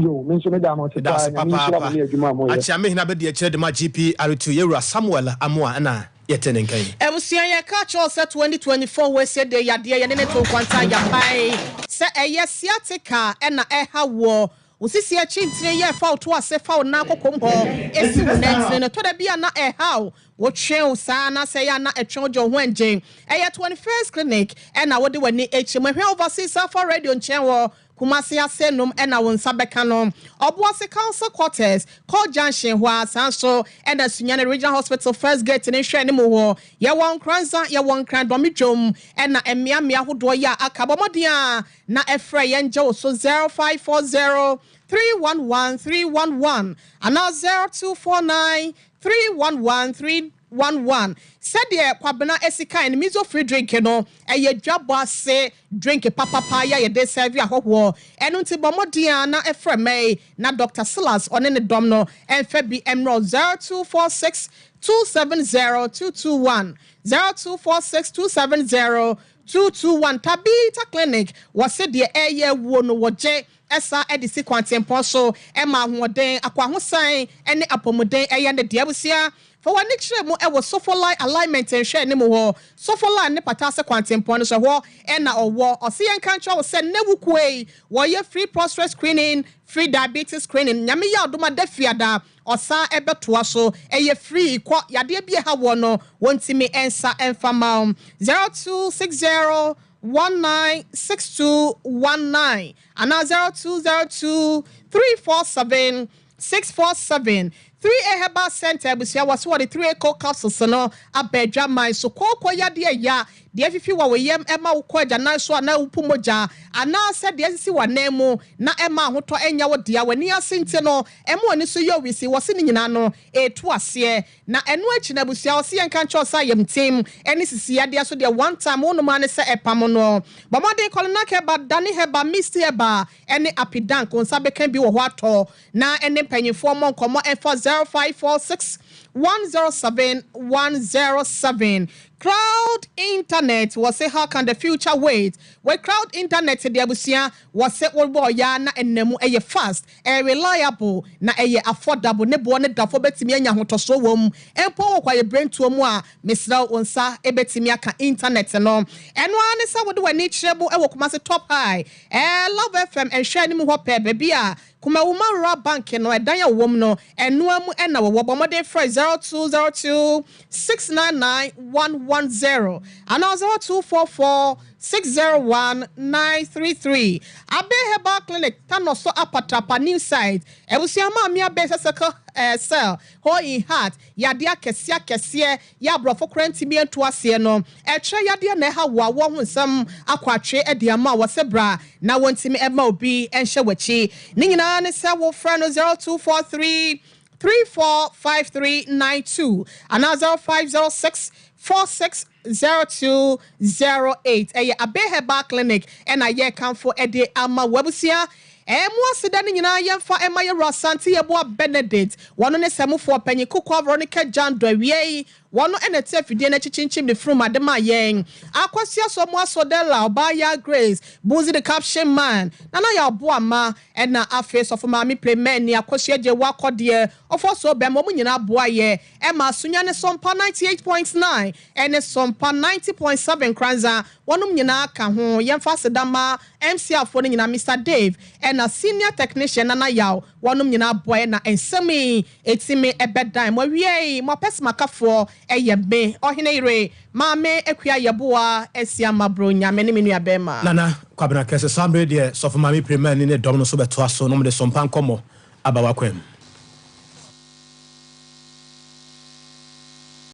Yoo, me nso meda mo ase Meda paa, ase Nyame nhyira mo papaapa. ne adwuma a moyɛ. Akyea Mehene Abɛdiakyire de ma GPR2, Yɛwura Samuel Amoah na yɛte ne nka yi. Abusua yɛka kyerɛ wo sɛ 2024 wɔ de yadeɛ yɛne ne to nkwanta yapae. Sɛ ɛyɛ sciatica na ɛha woɔ, Wo sisi akyi ntini yɛ fa wo to ase fa wo nan kɔkɔm hɔ si wo nantin no. Ɛtɔ da bi a na ɛhaw wo twe wo saa anaasɛ ɛyɛ a na ɛtwe wo gye wo ho ɛngye. Ɛyɛ 21st Clinic na wode w'ani kyerɛ mu. Ɛhwɛ Overseas Alpha Radio nkyɛn wɔ Kumasi Asenum na wo nsa bɛka no. Ɔboase Council Quarters, Court Junction hɔ ara. Saa nso na Sunyani Regional Hospital First Gate no nhwɛanim hɔ. Yɛwɔ Nkoranza, yɛwɔ Nkran Dɔme Dwom na mmeammea ahodoɔ yi a aka. Bɔ mmɔden ara Na frɛ yɛn gye wo so 0540 311 311 anaa 0249 311 311. Sɛdeɛ Kwabena asi kae no, Mizo free drink no, ɛyɛ dwabɔ ase drink papapa yi a yɛde sɛɛve ahɔhoɔ. Ɛno nti bɔ mmɔden ara na frɛ May na Doctor Silas ɔne ne dɔm no mfa bi mmrɛ wo 0246 270 221, 0246 270 221 Tabitha Clinic, Wɔse deɛ ɛreyɛ awuo no wɔgye sa de si kwantempɔn so ma ahoɔden, akwahosan ne apɔmuden yɛ ne dea. Abusua, fa w'ani kyerɛ mu wɔ Sofolai Alignment nhwɛanim hɔ, Sofolai ne Pataase kwantempɔn no so, ɛhɔ na ɔwɔ. Ɔse yɛnka nkyerɛ wo sɛ nnɛ wukuo yi wɔyɛ free prostrate screening, free diabetes screening. Nyame yɛ adom a da Fiada Ɔsan bɛtoa so, ɛyɛ free, kɔ, yadeɛ bi ɛha woɔ no, wɔntumi nsa mfa mma wo. 0260 196219 anaa 0202 347 647. 3A Herbal Centre abusua wɔ so wɔde 3A Cold Capsules no aba adwaman so. Kooko yadeɛ ya, deɛ afifi wɔ wo yam ɛma wo kɔ agyanan so anaa wopu mogya, anaasɛ deɛ asisi w'anan mu na ɛmma ahotɔ nyɛ wo dea, w'ani ase nti no, ɛma w'ani so yɛ owisi, wɔse ne nyinaa no, ɛretu aseɛ. Na ɛno akyi no abusua, wɔse yɛnka nkyerɛ wo sɛ ayamtim ne sisi yadeɛ so deɛ one time wonom ara ne sɛ ɛpamo no. Bɔ mmɔden kɔ Lenak Herbal, Dani Herbal, Misty Herbal ne Apidank, wo nsa bɛka bi wɔ hɔ atɔ na ɛne mpanyinfoɔ mmɔ nkɔmmɔ ɛmfa 0546 107 107. Crowd Internet, wɔse how can the future wait? With Crowd Internet deɛ abusua, Wɔse wo bɔɔ yaa na ɛna mu ɛyɛ fast, ɛyɛ reliable, na ɛyɛ affordable, ne boɔ no da fɔ bɛtumi anya ahotɔsoɔ wɔ mu mpo wɔ kwaeɛbirentuo mu a, mesrɛ wo wo nsa bɛtumi aka internet no. Ɛno ara ne sɛ wode w'ani kyerɛ mu wɔ Kumasi Top High, ɛɛ Love FM nhwɛ anim hɔ pɛɛ, baabi a Kumawuma Rural Bank no ɛdan a wɔwɔ mu no, ɛnoa mu na wɔwɔ. Bɔ mmɔden frɛ 0202 699 110 anaa 0244. 601 933. Abe Herbal Clinic, Tanoso Apatrapa New Site. Abusua Maame Abe sɛ sickle cell, hole in heart, yadeɛ akɛseɛ akɛseɛ yɛ aborɔfo koraa ntumi ntu aseɛ no. Ɛkyerɛ yadeɛ na ɛha wo a wɔ ho nsɛm akɔ atwe de ama wo sɛ bra na wɔntumi mma obi nhyɛ w'akyi. Ne nyinaa ne sɛ wofrɛ no 0243 345392 anaa 0506 460208. Ɛyɛ Abe Herbal Clinic ɛna yɛrekamfo de ama wo abusua. Ɛmu aseda no nyinaa yɛmfa ɛma yɛwura Asante Yeboah Benedict. Wɔno ne sɛmufoɔ panyin Kukuah Veronica Jando awiei. Wɔno ɛna ɛte afidie no akyi kyinkyim ne funuma de ma yɛn. Akwasia Somoa Sodella, Ɔbaa Yaa Grace, Buzi the Caption Man, Nana Yaw Boama, Ɛna afei Sɔfo Maame Plemɛn ne Akosua Gyewua Kɔdeɛ, Ofosuo Bɛmma, wɔn nyinaa boa yɛ ɛma Sunya ne Sompa 98.9 ɛne Sompa 90.7 Nkoranza, wɔnom nyinaa ka ho. Yɛmfa aseda ma MCR foɔ no nyinaa, Mister Dave ɛna Senior Technician Nana Yaw, wɔnom nyinaa boa yɛ na nsɛm yi ɛtumi ɛbɛdan mo. Awiei, mo apɛsmakafoɔ ɛyɛ me, Ɔhene Yere, Maame Akua Yeboah Asiamah Bronya, me ne me nua bɛɛma. Nana Kwabena Kɛse, saa mmerɛ yi deɛ Sɔfo Maame Premani ne dɔm no nso bɛtoa so na wɔde sompa nkɔmmɔ aba w'akwan mu.